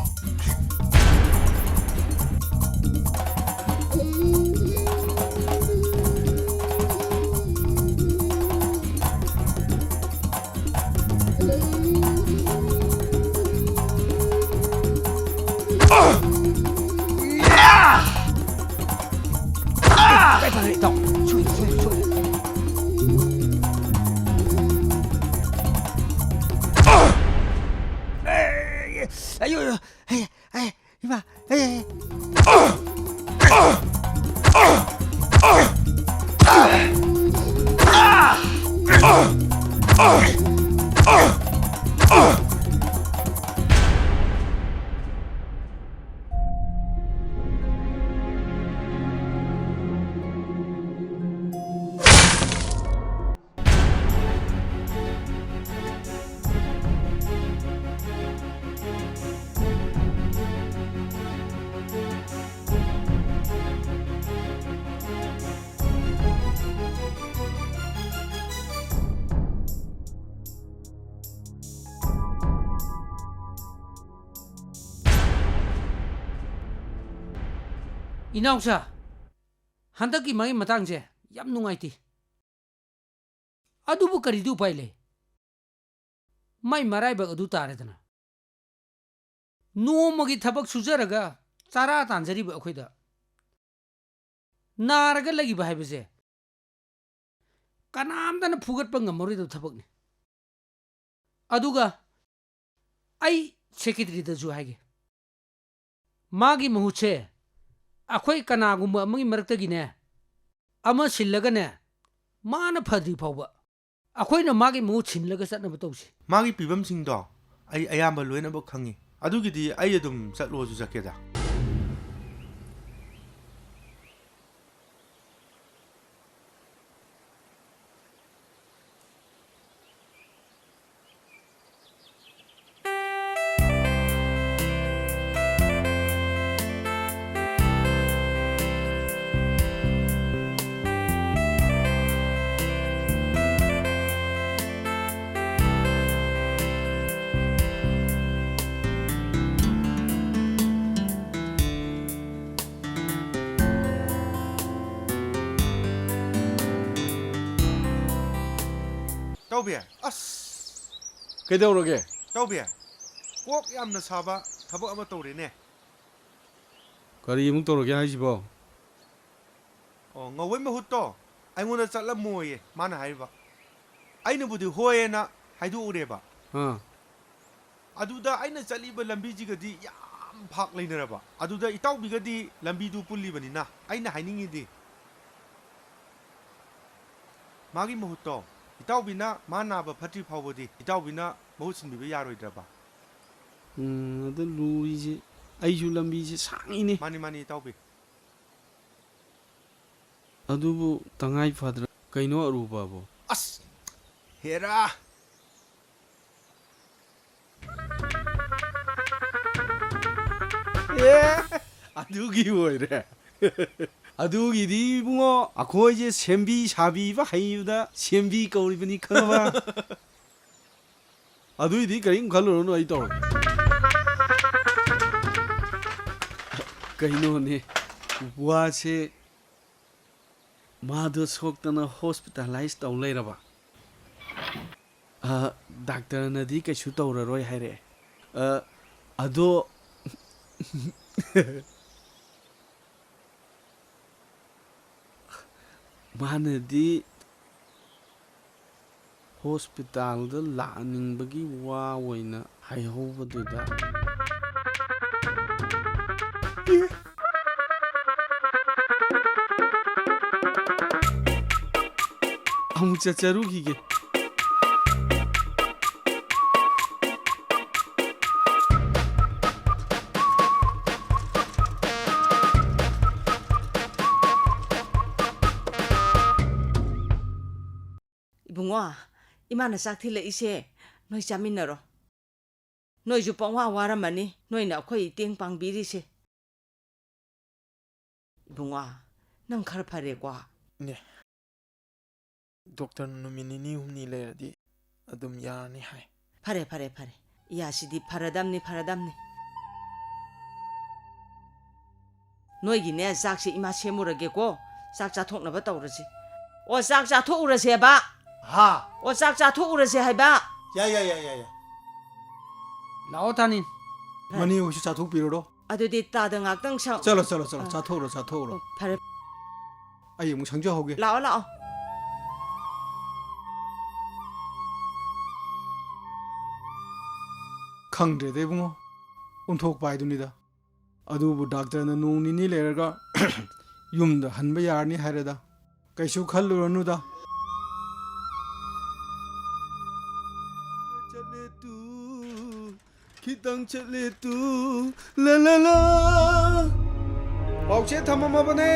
ꯏꯇꯥꯎ, ꯁꯣꯏꯔꯦ, ꯁꯣꯏꯔꯦ, ꯁꯣꯏꯔꯦ꯫ ꯑꯦ, ꯑꯌꯣ, ꯑꯌꯣ, ꯑꯦ, ꯑꯦ, ꯏꯃꯥ, ꯑꯦ, ꯑꯦ꯫ ꯏꯅꯥꯎꯆꯥ, ꯍꯟꯗꯛꯀꯤ ꯃꯥꯒꯤ ꯃꯇꯥꯡꯁꯦ ꯌꯥꯝ ꯅꯨꯡꯉꯥꯏꯇꯦ꯫ ꯑꯗꯨꯕꯨ ꯀꯔꯤꯗꯤ ꯎꯄꯥꯏ ꯂꯩ? ꯃꯥꯏ ꯃꯔꯥꯏꯕꯛ ꯑꯗꯨ ꯇꯥꯔꯦꯗꯅ꯫ ꯅꯣꯡꯃꯒꯤ ꯊꯕꯛ ꯁꯨꯖꯔꯒ ꯆꯔꯥ ꯇꯥꯟꯖꯔꯤꯕ ꯑꯩꯈꯣꯏꯗ ꯅꯥꯔꯒ ꯂꯩꯕ ꯍꯥꯏꯕꯁꯦ ꯀꯅꯥꯝꯇꯅ ꯐꯨꯒꯠꯄ ꯉꯝꯃꯔꯣꯏꯗꯕ ꯊꯕꯛꯅꯤ꯫ ꯑꯗꯨꯒ ꯑꯩ ꯁꯦꯀ꯭ꯔꯦꯇꯔꯤꯗꯁꯨ ꯍꯥꯏꯒꯦ, ꯃꯥꯒꯤ ꯃꯍꯨꯠꯁꯦ ꯑꯩꯈꯣꯏ ꯀꯅꯥꯒꯨꯝꯕ ꯑꯃꯒꯤ ꯃꯔꯛꯇꯒꯤꯅꯦ, ꯑꯃ ꯁꯤꯜꯂꯒꯅꯦ, ꯃꯥꯅ ꯐꯗ꯭ꯔꯤ ꯐꯥꯎꯕ ꯑꯩꯈꯣꯏꯅ ꯃꯥꯒꯤ ꯃꯍꯨꯠ ꯁꯤꯜꯂꯒ ꯆꯠꯅꯕ ꯇꯧꯁꯤ꯫ ꯃꯥꯒꯤ ꯄꯤꯐꯝꯁꯤꯡꯗꯣ ꯑꯩ ꯑꯌꯥꯝꯕ ꯂꯣꯏꯅꯃꯛ ꯈꯪꯉꯤ꯫ ꯑꯗꯨꯒꯤꯗꯤ ꯑꯩ ꯑꯗꯨꯝ ꯆꯠꯂꯣꯁꯨ ꯆꯠꯀꯦꯗ꯫ ꯇꯥꯎꯕꯤ꯫ ꯑꯁ꯫ ꯀꯩꯗꯧꯔꯒꯦ? ꯇꯥꯎꯕꯤ꯫ ꯀꯣꯛ ꯌꯥꯝꯅ ꯁꯥꯕ ꯊꯕꯛ ꯑꯃ ꯇꯧꯔꯦꯅꯦ꯫ ꯀꯔꯤ ꯑꯃꯨꯛ ꯇꯧꯔꯒꯦ ꯍꯥꯏꯁꯤꯕꯣ? ꯑꯣ, ꯉꯧꯕꯩ ꯃꯍꯨꯠꯇꯣ ꯑꯩꯉꯣꯟꯗ ꯆꯠꯂꯝꯃꯣꯌꯦ ꯃꯥꯅ ꯍꯥꯏꯔꯤꯕ꯫ ꯑꯩꯅꯕꯨꯗꯤ ꯍꯣꯏꯌꯦꯅ ꯍꯥꯏꯗꯣꯛꯎꯔꯦꯕ꯫ ꯑꯥ꯫ ꯑꯗꯨꯗ ꯑꯩꯅ ꯆꯠꯂꯤꯕ ꯂꯝꯕꯤꯁꯤꯒꯗꯤ ꯌꯥꯝ ꯐꯥꯛ ꯂꯩꯅꯔꯕ꯫ ꯑꯗꯨꯗ ꯏꯇꯥꯎꯕꯤꯒꯗꯤ ꯂꯝꯕꯤꯗꯨ ꯄꯨꯜꯂꯤꯕꯅꯤꯅ ꯑꯩꯅ ꯍꯥꯏꯅꯤꯡꯉꯤꯗꯤ, ꯃꯥꯒꯤ ꯃꯍꯨꯠꯇꯣ ꯏꯇꯥꯎꯕꯤꯅ ꯃꯥ ꯅꯥꯕ ꯐꯠꯇ꯭ꯔꯤ ꯐꯥꯎꯕꯗꯤ ꯏꯇꯥꯎꯕꯤꯅ ꯃꯍꯨꯠ ꯁꯤꯟꯕꯤꯕ ꯌꯥꯔꯣꯏꯗ꯭ꯔꯕ? ꯎꯝ, ꯑꯗ ꯂꯨꯔꯤꯁꯦ ꯑꯩꯁꯨ ꯂꯝꯕꯤꯁꯦ ꯁꯥꯡꯉꯤꯅꯦ꯫ ꯃꯥꯅꯤ, ꯃꯥꯅꯤ, ꯏꯇꯥꯎꯕꯤ꯫ ꯑꯗꯨꯕꯨ ꯇꯉꯥꯏ ꯐꯗ꯭ꯔ ꯀꯩꯅꯣ ꯑꯔꯨꯕꯕꯨ? ꯑꯁ! ꯍꯦꯔꯥ! ꯑꯦ! ꯑꯗꯨꯒꯤ ꯑꯣꯏꯔꯦ꯫ ꯑꯗꯨꯒꯤꯗꯤ ꯏꯕꯨꯡꯉꯣ, ꯑꯩꯈꯣꯏꯁꯦ ꯁꯦꯝꯕꯤ ꯁꯥꯕꯤꯕ ꯍꯩꯕꯗ ꯁꯦꯝꯕꯤ ꯀꯧꯔꯤꯕꯅꯤ, ꯈꯪꯉꯕ? ꯑꯗꯨꯏꯗꯤ ꯀꯔꯤꯝ ꯈꯜꯂꯨꯔꯅꯨ, ꯑꯩ ꯇꯧꯔꯒꯦ꯫ ꯀꯩꯅꯣꯅꯦ, ꯋꯥꯁꯦ ꯃꯥꯗꯣ ꯁꯣꯛꯇꯅ ꯍꯣꯁꯄꯤꯇꯥꯂꯥꯏꯁ ꯇꯧ ꯂꯩꯔꯕ꯫ ꯑ, ꯗꯥꯛꯇꯔꯅꯗꯤ ꯀꯩꯁꯨ ꯇꯧꯔꯔꯣꯏ ꯍꯥꯏꯔꯛꯑꯦ꯫ ꯑ, ꯑꯗꯣ ꯃꯥꯅꯗꯤ ꯍꯣꯁꯄꯤꯇꯥꯜꯗ ꯂꯥꯛꯍꯟꯅꯤꯡꯕꯒꯤ ꯋꯥ ꯑꯣꯏꯅ ꯍꯥꯏꯍꯧꯕꯗꯨꯗ꯫ ꯑꯃꯨꯛ ꯆꯠꯆꯔꯨꯈꯤꯒꯦ꯫ ꯏꯕꯨꯡꯉꯣ, ꯏꯃꯥꯅ ꯆꯥꯛ ꯊꯤꯜꯂꯛꯏꯁꯦ, ꯅꯣꯏ ꯆꯥꯃꯤꯟꯅꯔꯣ꯫ ꯅꯣꯏꯁꯨ ꯄꯪꯋꯥ ꯋꯥꯔꯝꯃꯅꯤ, ꯅꯣꯏꯅ ꯑꯩꯈꯣꯏ ꯏꯇꯦꯡ ꯄꯥꯡꯕꯤꯔꯤꯁꯦ꯫ ꯏꯕꯨꯡꯉꯣ, ꯅꯪ ꯈꯔ ꯐꯔꯦꯀꯣ? ꯏꯅꯦ, ꯗꯣꯛꯇꯔꯅ ꯅꯨꯃꯤꯠ ꯅꯤꯅꯤ ꯍꯨꯝꯅꯤ ꯂꯩꯔꯗꯤ ꯑꯗꯨꯝ ꯌꯥꯔꯅꯤ ꯍꯥꯏ꯫ ꯐꯔꯦ, ꯐꯔꯦ, ꯐꯔꯦ꯫ ꯏꯌꯥꯁꯤꯗꯤ ꯐꯔꯗꯝꯅꯤ, ꯐꯔꯗꯝꯅꯤ꯫ ꯅꯣꯏꯒꯤꯅꯦ, ꯆꯥꯛꯁꯦ ꯏꯃꯥ ꯁꯦꯝꯃꯨꯔꯒꯦꯀꯣ꯫ ꯆꯥꯛ ꯆꯥꯊꯣꯛꯅꯕ ꯇꯧꯔꯁꯤ꯫ ꯑꯣ, ꯆꯥꯛ ꯆꯥꯊꯣꯛꯎꯔꯁꯦꯕ꯫ ꯍꯥ? ꯑꯣ, ꯆꯥꯛ ꯆꯥꯊꯣꯛꯎꯔꯁꯦ ꯍꯥꯏꯕ꯫ ꯌꯥꯏ, ꯌꯥꯏ, ꯌꯥꯏ, ꯌꯥꯏ, ꯌꯥꯏ꯫ ꯂꯥꯛꯑꯣ, ꯊꯥꯅꯤꯟ꯫ ꯃꯅꯤ ꯍꯣꯏꯁꯨ ꯆꯥꯊꯣꯛꯄꯤꯔꯨꯔꯣ꯫ ꯑꯗꯨꯗꯤ ꯇꯥꯗ ꯉꯥꯛꯇꯪ ꯁꯪ- ꯆꯠꯂꯣ, ꯆꯠꯂꯣ, ꯆꯠꯂꯣ꯫ ꯑ꯫ ꯆꯥꯊꯣꯛꯎꯔꯣ, ꯆꯥꯊꯣꯛꯎꯔꯣ꯫ ꯑꯣ, ꯐꯔꯦ꯫ ꯑꯩ ꯑꯃꯨꯛ ꯁꯪꯖꯍꯧꯒꯦ꯫ ꯂꯥꯛꯑꯣ, ꯂꯥꯛꯑꯣ꯫ ꯈꯪꯗ꯭ꯔꯦꯗ ꯏꯕꯨꯡꯉꯣ, ꯑꯣꯟꯊꯣꯛꯄ ꯍꯥꯏꯗꯨꯅꯤꯗ꯫ ꯑꯗꯨꯕꯨ ꯗꯥꯛꯇꯔꯅ ꯅꯣꯡ ꯅꯤꯅꯤ ꯂꯩꯔꯒ ꯌꯨꯝꯗ ꯍꯟꯕ ꯌꯥꯔꯅꯤ ꯍꯥꯏꯔꯦꯗ꯫ ꯀꯩꯁꯨ ꯈꯜꯂꯨꯔꯅꯨꯗ꯫ ꯆꯠꯂꯦ ꯇꯨ, ꯈꯤꯇꯪ ꯆꯠꯂꯦ ꯇꯨ, ꯂꯥ ꯂꯥ ꯂꯥ꯫ ꯄꯥꯎꯆꯦ ꯊꯝꯃꯝꯃꯕꯅꯦ꯫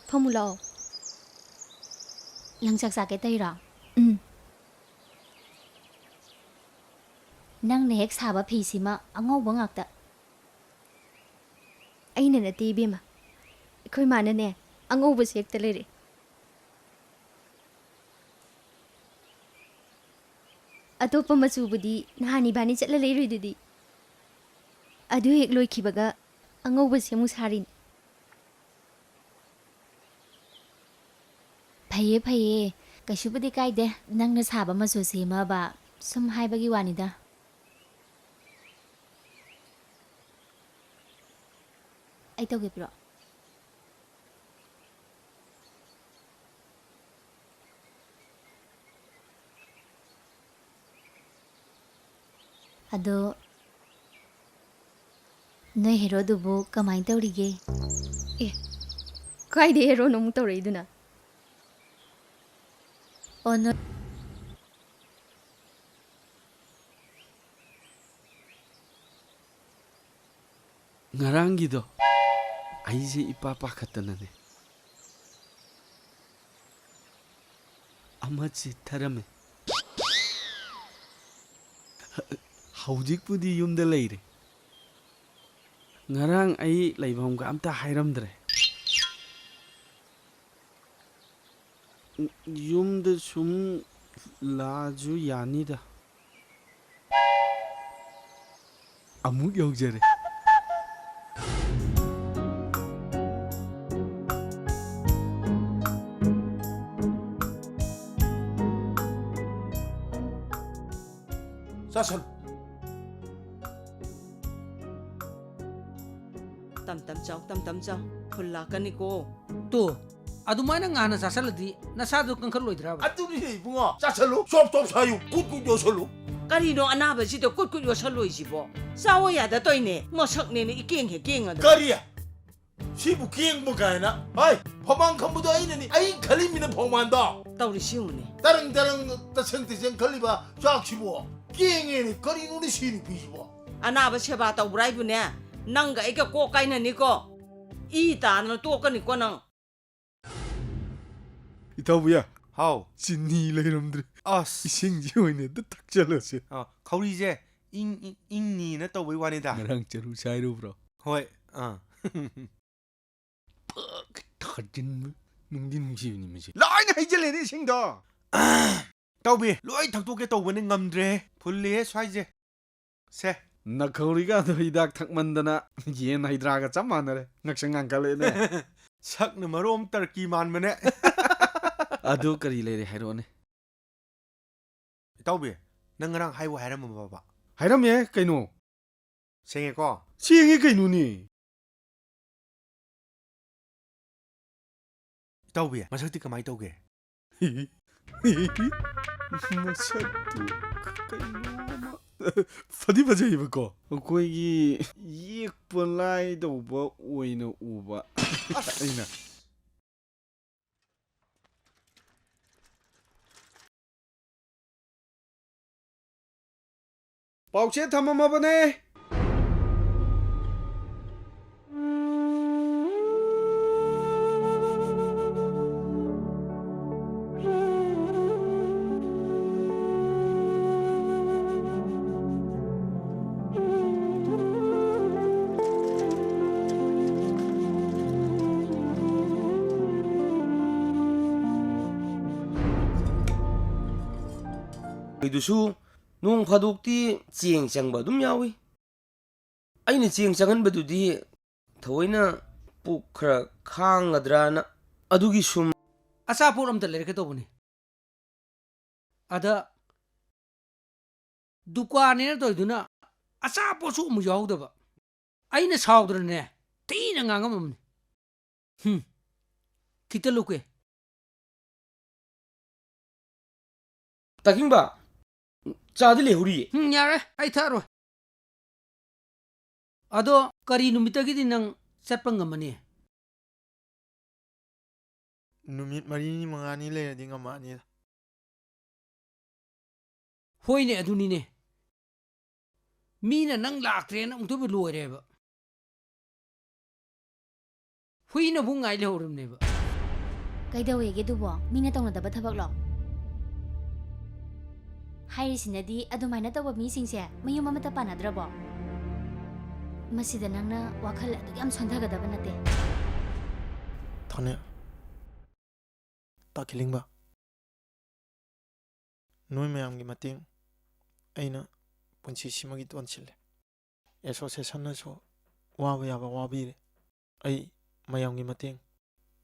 ꯐꯝꯃꯨ ꯂꯥꯛꯑꯣ꯫ ꯅꯪ ꯆꯥꯛ ꯆꯥꯒꯦ ꯇꯩꯔꯣ? ꯎꯝ꯫ ꯅꯪꯅ ꯍꯦꯛ ꯁꯥꯕ ꯐꯤꯁꯤꯃ ꯑꯉꯧꯕ ꯉꯥꯛꯇ꯫ ꯑꯩꯅ ꯅꯠꯇꯦ ꯏꯕꯦꯝꯃ, ꯑꯩꯈꯣꯏ ꯃꯥꯅꯅꯦ ꯑꯉꯧꯕꯁꯦ ꯍꯦꯛꯇ ꯂꯩꯔꯛꯑꯦ꯫ ꯑꯇꯣꯞꯄ ꯃꯆꯨꯕꯨꯗꯤ ꯅꯍꯥꯟ ꯏꯕꯥꯅꯤ ꯆꯠꯂ ꯂꯩꯔꯨꯏꯗꯨꯗꯤ꯫ ꯑꯗꯨ ꯍꯦꯛ ꯂꯣꯏꯈꯤꯕꯒ ꯑꯉꯧꯕꯁꯦ ꯑꯃꯨꯛ ꯁꯥꯔꯤꯅꯤ꯫ ꯐꯩꯌꯦ, ꯐꯩꯌꯦ꯫ ꯀꯩꯁꯨꯕꯨꯗꯤ ꯀꯥꯏꯗꯦ꯫ ꯅꯪꯅ ꯁꯥꯕ ꯃꯆꯨ ꯁꯦꯝꯃꯕ꯫ ꯁꯨꯝ ꯍꯥꯏꯕꯒꯤ ꯋꯥꯅꯤꯗ꯫ ꯑꯩ ꯇꯧꯒꯦ ꯄꯤꯔꯛꯑꯣ꯫ ꯑꯗꯣ, ꯅꯣꯏ ꯍꯦꯔꯣꯗꯨꯕꯨ ꯀꯃꯥꯏ ꯇꯧꯔꯤꯒꯦ? ꯑꯦ, ꯀꯥꯏꯗꯩ ꯍꯦꯔꯣꯅꯣ ꯑꯃꯨꯛ ꯇꯧꯔꯛꯏꯗꯨꯅ? ꯑꯣ, ꯅꯣꯏ ꯉꯔꯥꯡꯒꯤꯗꯣ ꯑꯩꯁꯦ ꯏꯄꯥ ꯄꯥꯈꯠꯇꯅꯅꯦ ꯑꯃ ꯆꯤꯠꯊꯔꯝꯃꯦ꯫ ꯍꯧꯖꯤꯛꯄꯨꯗꯤ ꯌꯨꯝꯗ ꯂꯩꯔꯦ꯫ ꯉꯔꯥꯡ ꯑꯩ ꯂꯩꯐꯝꯒ ꯑꯝꯇ ꯍꯥꯏꯔꯝꯗ꯭ꯔꯦ꯫ ꯌꯨꯝꯗ ꯁꯨꯝ ꯂꯥꯛꯑꯁꯨ ꯌꯥꯅꯤꯗ꯫ ꯑꯃꯨꯛ ꯌꯧꯖꯔꯦ꯫ ꯆꯥꯁꯜꯂꯨ꯫ ꯇꯝ ꯇꯝ ꯆꯥꯎ, ꯇꯝ ꯇꯝ ꯆꯥꯎ꯫ ꯐꯨꯜ ꯂꯥꯛꯀꯅꯤꯀꯣ꯫ ꯇꯨ, ꯑꯗꯨꯃꯥꯏꯅ ꯉꯥꯟꯅ ꯆꯥꯁꯜꯂꯗꯤ ꯅꯁꯥꯗꯣ ꯀꯟꯈꯠꯂꯣꯏꯗ꯭ꯔꯕ? ꯑꯗꯨꯅꯤꯅꯦ ꯏꯕꯨꯡꯉꯣ, ꯆꯥꯁꯜꯂꯨ, ꯆꯣꯞ ꯆꯣꯞ ꯁꯥꯏꯌꯨ, ꯀꯨꯠ ꯀꯨꯠ ꯌꯣꯠꯁꯜꯂꯨ꯫ ꯀꯔꯤꯅꯣ ꯑꯅꯥꯕꯁꯤꯗ ꯀꯨꯠ ꯀꯨꯠ ꯌꯣꯠꯁꯜꯂꯣꯏꯁꯤꯕꯣ? ꯆꯥꯎ ꯌꯥꯗ ꯇꯧꯏꯅꯦ, ꯃꯁꯛꯅꯦꯅ ꯏꯀꯦꯡ ꯍꯦꯛ ꯀꯦꯡꯉꯗ꯫ ꯀꯔꯤ? ꯁꯤꯕꯨ ꯀꯦꯡꯕ ꯀꯥꯏꯅ? ꯍꯥꯏ, ꯐꯃꯥꯡ ꯈꯝꯕꯗꯣ ꯑꯩꯅꯅꯤ, ꯑꯩ ꯈꯜꯂꯤꯃꯤꯅ ꯐꯧꯃꯥꯟꯗꯣ꯫ ꯇꯧꯔꯤꯁꯤ ꯌꯦꯡꯉꯨꯅꯦ꯫ ꯇꯔꯪ ꯇꯔꯪ ꯇꯁꯦꯡ ꯇꯁꯦꯡ ꯈꯜꯂꯤꯕ ꯆꯥꯛꯁꯤꯕꯨ ꯀꯦꯡꯉꯦꯅꯦ, ꯀꯔꯤꯅꯣꯅꯦ ꯁꯤ ꯅꯨꯄꯤꯁꯤꯕꯣ? ꯑꯅꯥꯕ ꯁꯦꯕꯥ ꯇꯧꯕ꯭ꯔꯥ ꯍꯥꯏꯕꯨꯅꯦ, ꯅꯪꯒ ꯑꯩꯒ ꯀꯣꯛ ꯀꯥꯏꯅꯅꯤꯀꯣ꯫ ꯏ ꯇꯥꯗꯅ ꯇꯣꯛꯀꯅꯤꯀꯣ ꯅꯪ꯫ ꯏꯇꯥꯎꯕꯤꯌꯥ꯫ ꯍꯥꯎ꯫ ꯆꯤꯅꯤ ꯂꯩꯔꯝꯗ꯭ꯔꯦ꯫ ꯑꯁ꯫ ꯏꯁꯤꯡꯁꯤ ꯑꯣꯏꯅ ꯑꯗꯨ ꯊꯛꯆꯜꯂꯁꯦ꯫ ꯑꯥ, ꯈꯧꯔꯤꯁꯦ ꯏꯪ, ꯏꯪ, ꯏꯪꯅꯤꯅ ꯇꯧꯕꯩ ꯋꯥꯅꯤꯗ꯫ ꯉꯔꯥꯡ ꯆꯔꯨ ꯁꯥꯏꯔꯨꯕ꯭ꯔꯣ? ꯍꯣꯏ, ꯑꯥ꯫ ꯊꯥꯖꯤꯟꯕ ꯅꯨꯡꯗꯤ ꯅꯨꯡꯁꯤꯕꯅꯤ ꯃꯁꯤ꯫ ꯂꯣꯏꯅ ꯍꯩꯖꯤꯜꯂꯦꯅꯦ ꯏꯁꯤꯡꯗꯣ꯫ ꯇꯧꯕꯤ, ꯂꯣꯏ ꯊꯛꯇꯣꯛꯀꯦ ꯇꯧꯕꯅꯤ, ꯉꯝꯗ꯭ꯔꯦ꯫ ꯐꯨꯜꯂꯦꯍꯦ ꯁ꯭ꯋꯥꯏꯁꯦ꯫ ꯁꯦ꯫ ꯅꯈꯧꯔꯤꯒꯗꯣ ꯍꯤꯗꯥꯛ ꯊꯛꯃꯟꯗꯅ ꯌꯦꯟ ꯍꯩꯗ꯭ꯔꯥꯒ ꯆꯞ ꯃꯥꯟꯅꯔꯦ꯫ ꯉꯛꯁꯪ ꯉꯥꯡꯈꯠꯂꯛꯑꯦꯅꯦ꯫ ꯁꯛꯅ ꯃꯔꯣꯝ ꯇꯔꯀꯤ ꯃꯥꯟꯕꯅꯦ꯫ ꯑꯗꯨ ꯀꯔꯤ ꯂꯩꯔꯦ ꯍꯥꯏꯔꯛꯑꯣꯅꯦ꯫ ꯏꯇꯥꯎꯕꯤ, ꯅꯪ ꯉꯔꯥꯡ ꯍꯥꯏꯕꯨ ꯍꯥꯏꯔꯝꯃꯕꯕ? ꯍꯥꯏꯔꯝꯃꯦ ꯀꯩꯅꯣ꯫ ꯁꯦꯡꯉꯦꯀꯣ? ꯁꯦꯡꯉꯦ ꯀꯩꯅꯣꯅꯦ꯫ ꯏꯇꯥꯎꯕꯤ, ꯃꯁꯛꯇꯤ ꯀꯃꯥꯏ ꯇꯧꯒꯦ? ꯃꯁꯛꯇꯨ ꯀꯩꯅꯣꯝꯃ ꯐꯗꯤ ꯐꯖꯩꯕꯀꯣ꯫ ꯑꯩꯈꯣꯏꯒꯤ ꯌꯦꯛꯄ ꯂꯥꯏꯗꯧꯕ ꯑꯣꯏꯅ ꯎꯕ ꯑꯩꯅ꯫ ꯄꯥꯎꯆꯦ ꯊꯝꯃꯝꯃꯕꯅꯦ꯫ ꯃꯣꯏꯗꯨꯁꯨ ꯅꯣꯡ ꯐꯥꯗꯣꯛꯇꯤ ꯆꯦꯡ ꯆꯪꯕ ꯑꯗꯨꯝ ꯌꯥꯎꯏ꯫ ꯑꯩꯅ ꯆꯦꯡ ꯆꯪꯍꯟꯕꯗꯨꯗꯤ ꯊꯑꯣꯏꯅ ꯄꯨꯛ ꯈꯔ ꯈꯥꯡꯒꯗ꯭ꯔꯥꯅ꯫ ꯑꯗꯨꯒꯤ ꯁꯨꯝ꯫ ꯑꯆꯥꯄꯣꯠ ꯑꯝꯇ ꯂꯩꯔꯛꯀꯦ ꯇꯧꯕꯅꯤ꯫ ꯑꯗ ꯗꯨꯀꯥꯟꯅꯦꯅ ꯇꯧꯔꯤꯗꯨꯅ ꯑꯆꯥꯄꯣꯠꯁꯨ ꯑꯃꯨꯛ ꯌꯥꯎꯗꯕ꯫ ꯑꯩꯅ ꯁꯥꯎꯗ꯭ꯔꯅꯦ, ꯊꯤꯅ ꯉꯥꯡꯉꯝꯃꯕꯅꯤ꯫ ꯍꯨꯝ, ꯈꯤꯇ ꯂꯨꯀꯦ꯫ ꯇꯥꯈꯤꯡꯕ, ꯆꯥꯗꯤ ꯂꯩꯍꯧꯔꯤꯌꯦ꯫ ꯎꯝ, ꯌꯥꯔꯦ, ꯑꯩ ꯊꯛꯑꯔꯣꯏ꯫ ꯑꯗꯣ ꯀꯔꯤ ꯅꯨꯃꯤꯠꯇꯒꯤꯗꯤ ꯅꯪ ꯆꯠꯄ ꯉꯝꯃꯅꯤ? ꯅꯨꯃꯤꯠ ꯃꯔꯤꯅꯤ ꯃꯉꯥꯅꯤ ꯂꯩꯔꯗꯤ ꯉꯝꯃꯛꯑꯅꯤꯗ꯫ ꯍꯣꯏꯅꯦ, ꯑꯗꯨꯅꯤꯅꯦ꯫ ꯃꯤꯅ ꯅꯪ ꯂꯥꯛꯇ꯭ꯔꯦꯅ ꯑꯃꯨꯛꯇꯣꯏꯕ ꯂꯣꯏꯔꯦꯕ꯫ ꯍꯨꯏꯅꯕꯨ ꯉꯥꯏ ꯂꯩꯍꯧꯔꯕꯅꯦꯕ꯫ ꯀꯩꯗꯧꯋꯦꯒꯦ ꯑꯗꯨꯕꯣ? ꯃꯤꯅ ꯇꯧꯅꯗꯕ ꯊꯕꯛꯂꯣ? ꯍꯥꯏꯔꯤꯁꯤꯅꯗꯤ ꯑꯗꯨꯃꯥꯏꯅ ꯇꯧꯕ ꯃꯤꯁꯤꯡꯁꯦ ꯃꯌꯨꯝ ꯑꯃꯠꯇ ꯄꯥꯟꯅꯗ꯭ꯔꯕꯣ? ꯃꯁꯤꯗ ꯅꯪꯅ ꯋꯥꯈꯜ ꯑꯗꯨꯛ ꯌꯥꯝ ꯁꯣꯟꯊꯒꯗꯕ ꯅꯠꯇꯦ꯫ ꯊꯣꯅꯦ, ꯇꯥꯈꯤꯂꯤꯡꯕ, ꯅꯣꯏ ꯃꯌꯥꯝꯒꯤ ꯃꯇꯦꯡ ꯑꯩꯅ ꯄꯨꯟꯁꯤꯁꯤꯃꯒꯤ ꯇꯣꯟꯁꯤꯜꯂꯦ꯫ ꯑꯦꯁꯣꯁꯤꯌꯦꯁꯟꯅꯁꯨ ꯋꯥꯕ ꯌꯥꯕ ꯋꯥꯕꯤꯔꯦ꯫ ꯑꯩ ꯃꯌꯥꯝꯒꯤ ꯃꯇꯦꯡ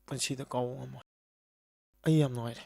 ꯄꯨꯟꯁꯤꯗ ꯀꯥꯎꯕ ꯉꯝꯃꯣꯏ꯫ ꯑꯩ ꯌꯥꯝ ꯅꯨꯡꯉꯥꯏꯔꯦ꯫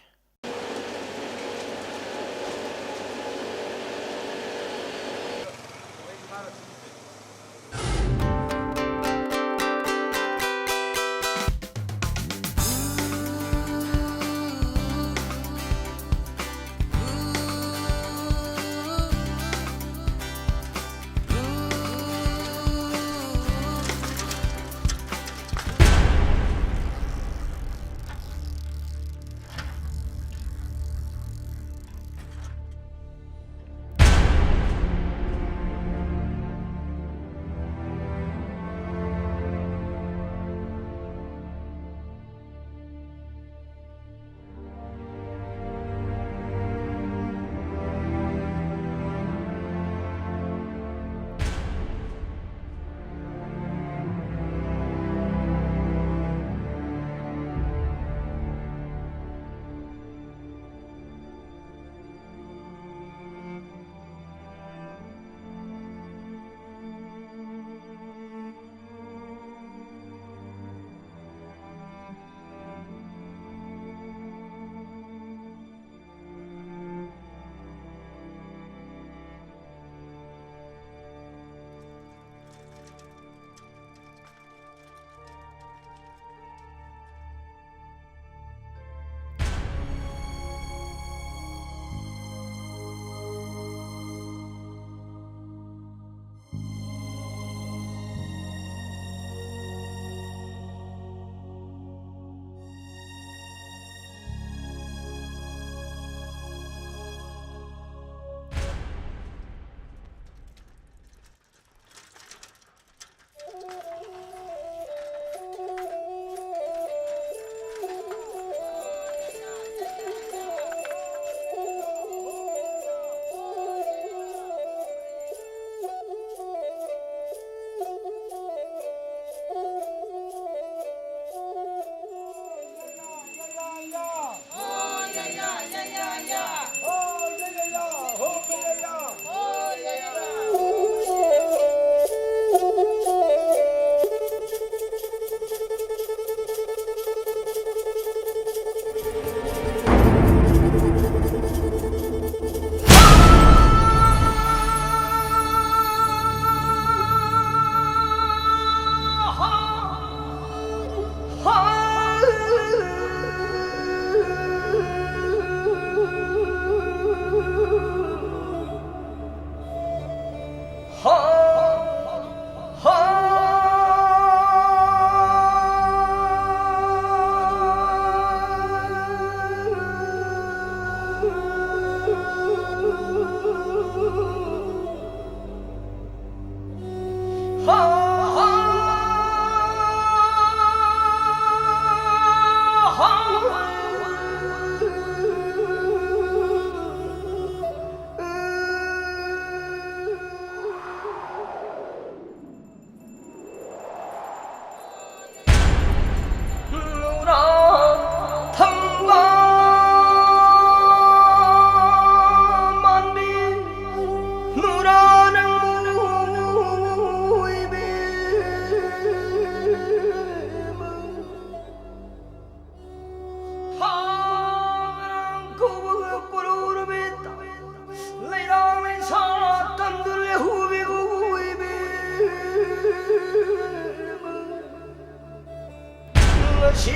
ꯁꯤ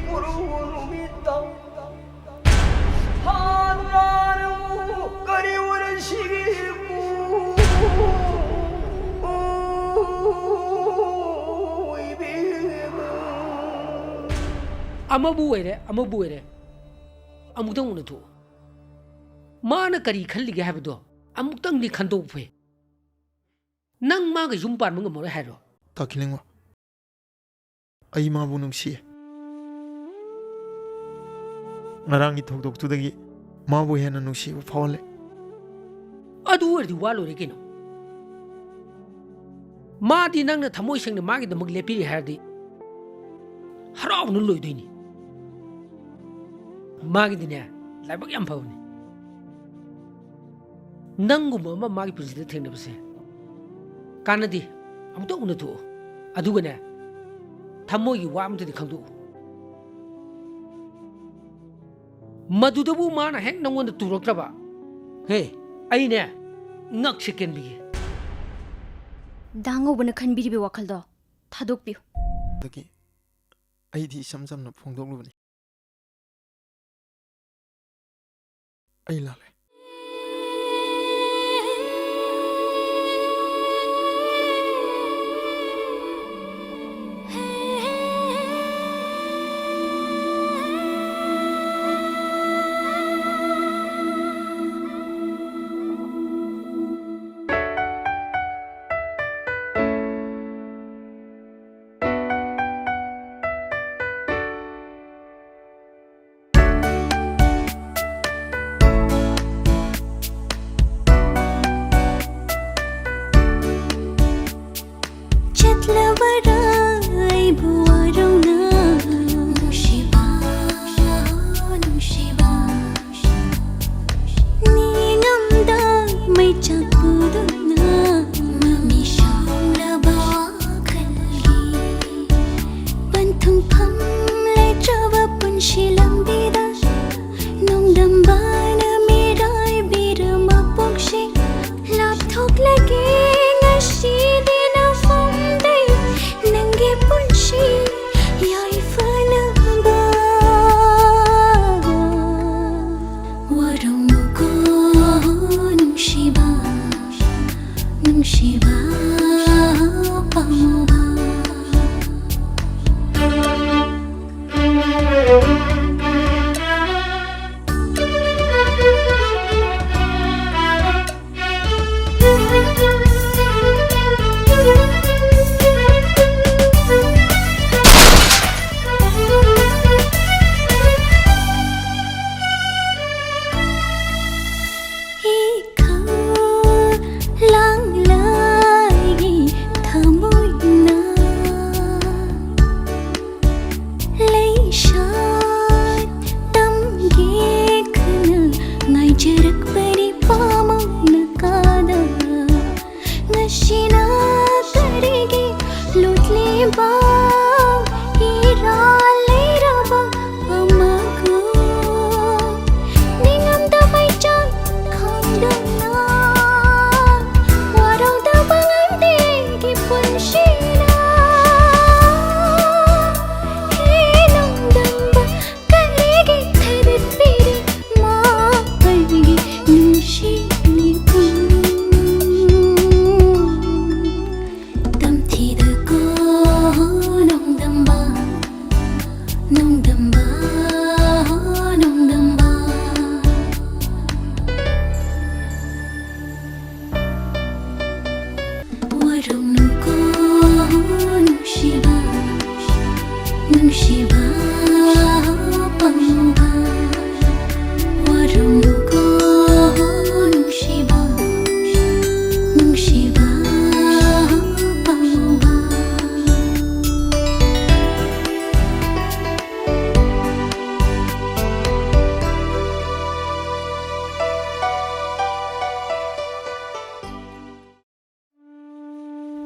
ꯄꯨꯔꯨ ꯅꯨꯃꯤꯠꯇ ꯍꯥꯟꯅ ꯀꯔꯤ ꯑꯣꯏꯔꯁꯤꯒꯦ? ꯑꯃꯕꯨ ꯑꯣꯏꯔꯦ, ꯑꯃꯕꯨ ꯑꯣꯏꯔꯦ, ꯑꯃꯨꯛꯇꯪ ꯎꯅꯊꯣꯛꯎ꯫ ꯃꯥꯅ ꯀꯔꯤ ꯈꯜꯂꯤꯒꯦ ꯍꯥꯏꯕꯗꯣ ꯑꯃꯨꯛꯇꯪꯗꯤ ꯈꯟꯗꯣꯛꯄ ꯐꯩ꯫ ꯅꯪ ꯃꯥꯒ ꯌꯨꯝ ꯄꯥꯟꯕ ꯉꯝꯃꯔꯣꯏ ꯍꯥꯏꯔꯣ? ꯇꯥ ꯈꯤꯂꯤꯡꯋꯥ, ꯑꯩ ꯃꯥꯕꯨ ꯅꯨꯡꯁꯤꯌꯦ꯫ ꯉꯔꯥꯡꯒꯤ ꯊꯧꯗꯣꯛꯇꯨꯗꯒꯤ ꯃꯥꯕꯨ ꯍꯦꯟꯅ ꯅꯨꯡꯁꯤꯕ ꯐꯥꯎꯍꯜꯂꯦ꯫ ꯑꯗꯨ ꯑꯣꯏꯔꯗꯤ ꯋꯥ ꯂꯣꯏꯔꯦ ꯀꯩꯅꯣ꯫ ꯃꯥꯗꯤ ꯅꯪꯅ ꯊꯃꯣꯏ ꯁꯦꯡꯅ ꯃꯥꯒꯤꯗꯃꯛ ꯂꯦꯞꯄꯤꯔꯦ ꯍꯥꯏꯔꯗꯤ ꯍꯔꯥꯎꯅ ꯂꯣꯏꯗꯣꯏꯅꯤ꯫ ꯃꯥꯒꯤꯗꯤꯅꯦ, ꯂꯥꯏꯕꯛ ꯌꯥꯝ ꯐꯕꯅꯤ꯫ ꯅꯪꯒꯨꯝꯕ ꯑꯃ ꯃꯥꯒꯤ ꯄꯨꯟꯁꯤꯗ ꯊꯦꯡꯅꯕꯁꯦ ꯀꯥꯟꯅꯗꯦ꯫ ꯑꯃꯨꯛꯇ ꯎꯅꯊꯣꯛꯎ꯫ ꯑꯗꯨꯒꯅꯦ, ꯊꯃꯣꯏꯒꯤ ꯋꯥ ꯑꯃꯇꯗꯤ ꯈꯪꯗꯣꯛꯎ꯫ ꯃꯗꯨꯗꯕꯨ ꯃꯥꯅ ꯍꯦꯛ ꯅꯪꯉꯣꯟꯗ ꯇꯨꯔꯛꯇ꯭ꯔꯕ, ꯍꯦ, ꯑꯩꯅꯦ, ꯉꯛꯁꯦ ꯀꯦꯟꯕꯤꯒꯦ꯫ ꯗꯥ ꯉꯧꯕꯅ ꯈꯟꯕꯤꯔꯤꯕ ꯋꯥꯈꯜꯗꯣ ꯊꯥꯗꯣꯛꯄꯤꯌꯨ꯫ ꯑꯗꯒꯤ ꯑꯩꯗꯤ ꯏꯆꯝ ꯆꯝꯅ ꯐꯣꯡꯗꯣꯛꯂꯨꯕꯅꯤ꯫ ꯑꯩ ꯂꯥꯜꯂꯦ꯫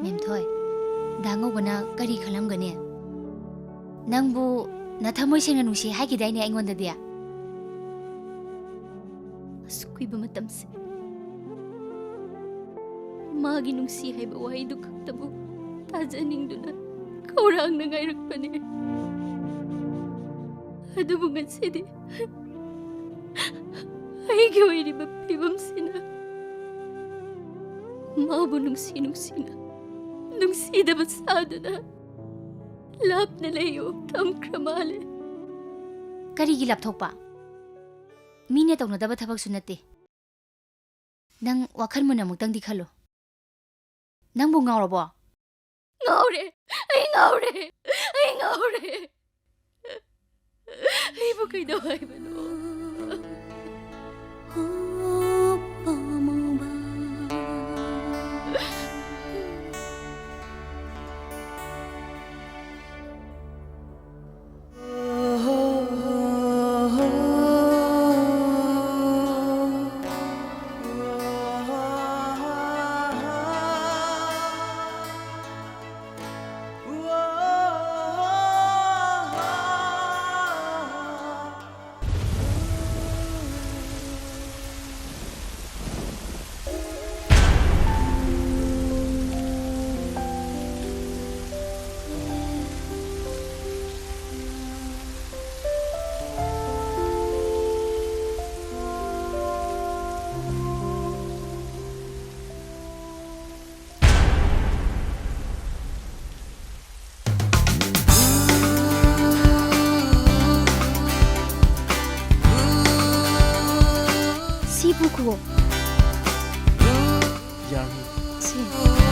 ꯃꯦꯝꯊꯣꯏ, ꯗꯥ ꯉꯧꯕꯅ ꯀꯔꯤ ꯈꯜꯂꯝꯒꯅꯤ? ꯅꯪꯕꯨ ꯅꯊꯃꯣꯏ ꯁꯦꯡꯅ ꯅꯨꯡꯁꯤ ꯍꯥꯏꯈꯤꯗꯥꯏꯅꯦ ꯑꯩꯉꯣꯟꯗꯗꯤ? ꯑꯁꯨꯛ ꯀꯨꯏꯕ ꯃꯇꯝꯁꯦ ꯃꯥꯒꯤ ꯅꯨꯡꯁꯤ ꯍꯥꯏꯕ ꯋꯥꯍꯩꯗꯨ ꯈꯛꯇꯕꯨ ꯇꯥꯖꯅꯤꯡꯗꯨꯅ ꯈꯧꯔꯥꯡꯅ ꯉꯥꯏꯔꯛꯄꯅꯦ꯫ ꯑꯗꯨꯕꯨ ꯉꯁꯤꯗꯤ ꯑꯩꯒꯤ ꯑꯣꯏꯔꯤꯕ ꯐꯤꯕꯝꯁꯤꯅ ꯃꯥꯕꯨ ꯅꯨꯡꯁꯤ ꯅꯨꯡꯁꯤꯅ ꯅꯨꯡꯁꯤꯗꯕ ꯁꯥꯗꯨꯅ ꯂꯥꯞꯅ ꯂꯩꯌꯨ ꯊꯝꯈ꯭ꯔ ꯃꯥꯜꯂꯦ꯫ ꯀꯔꯤꯒꯤ ꯂꯥꯞꯊꯣꯛꯄ? ꯃꯤꯅ ꯇꯧꯅꯗꯕ ꯊꯕꯛꯁꯨ ꯅꯠꯇꯦ꯫ ꯅꯪ ꯋꯥꯈꯜ ꯃꯨꯟꯅ ꯑꯃꯨꯛꯇꯪꯗꯤ ꯈꯜꯂꯨ꯫ ꯅꯪꯕꯨ ꯉꯥꯎꯔꯕꯣ? ꯉꯥꯎꯔꯦ! ꯑꯩ ꯉꯥꯎꯔꯦ! ꯑꯩ ꯉꯥꯎꯔꯦ! ꯑꯩꯕꯨ ꯀꯩꯗꯧ ꯍꯥꯏꯕꯅꯣ? ꯁꯤ ꯄꯨꯈꯣ꯫ ꯌꯥꯔꯅꯤ꯫ ꯁꯤ꯫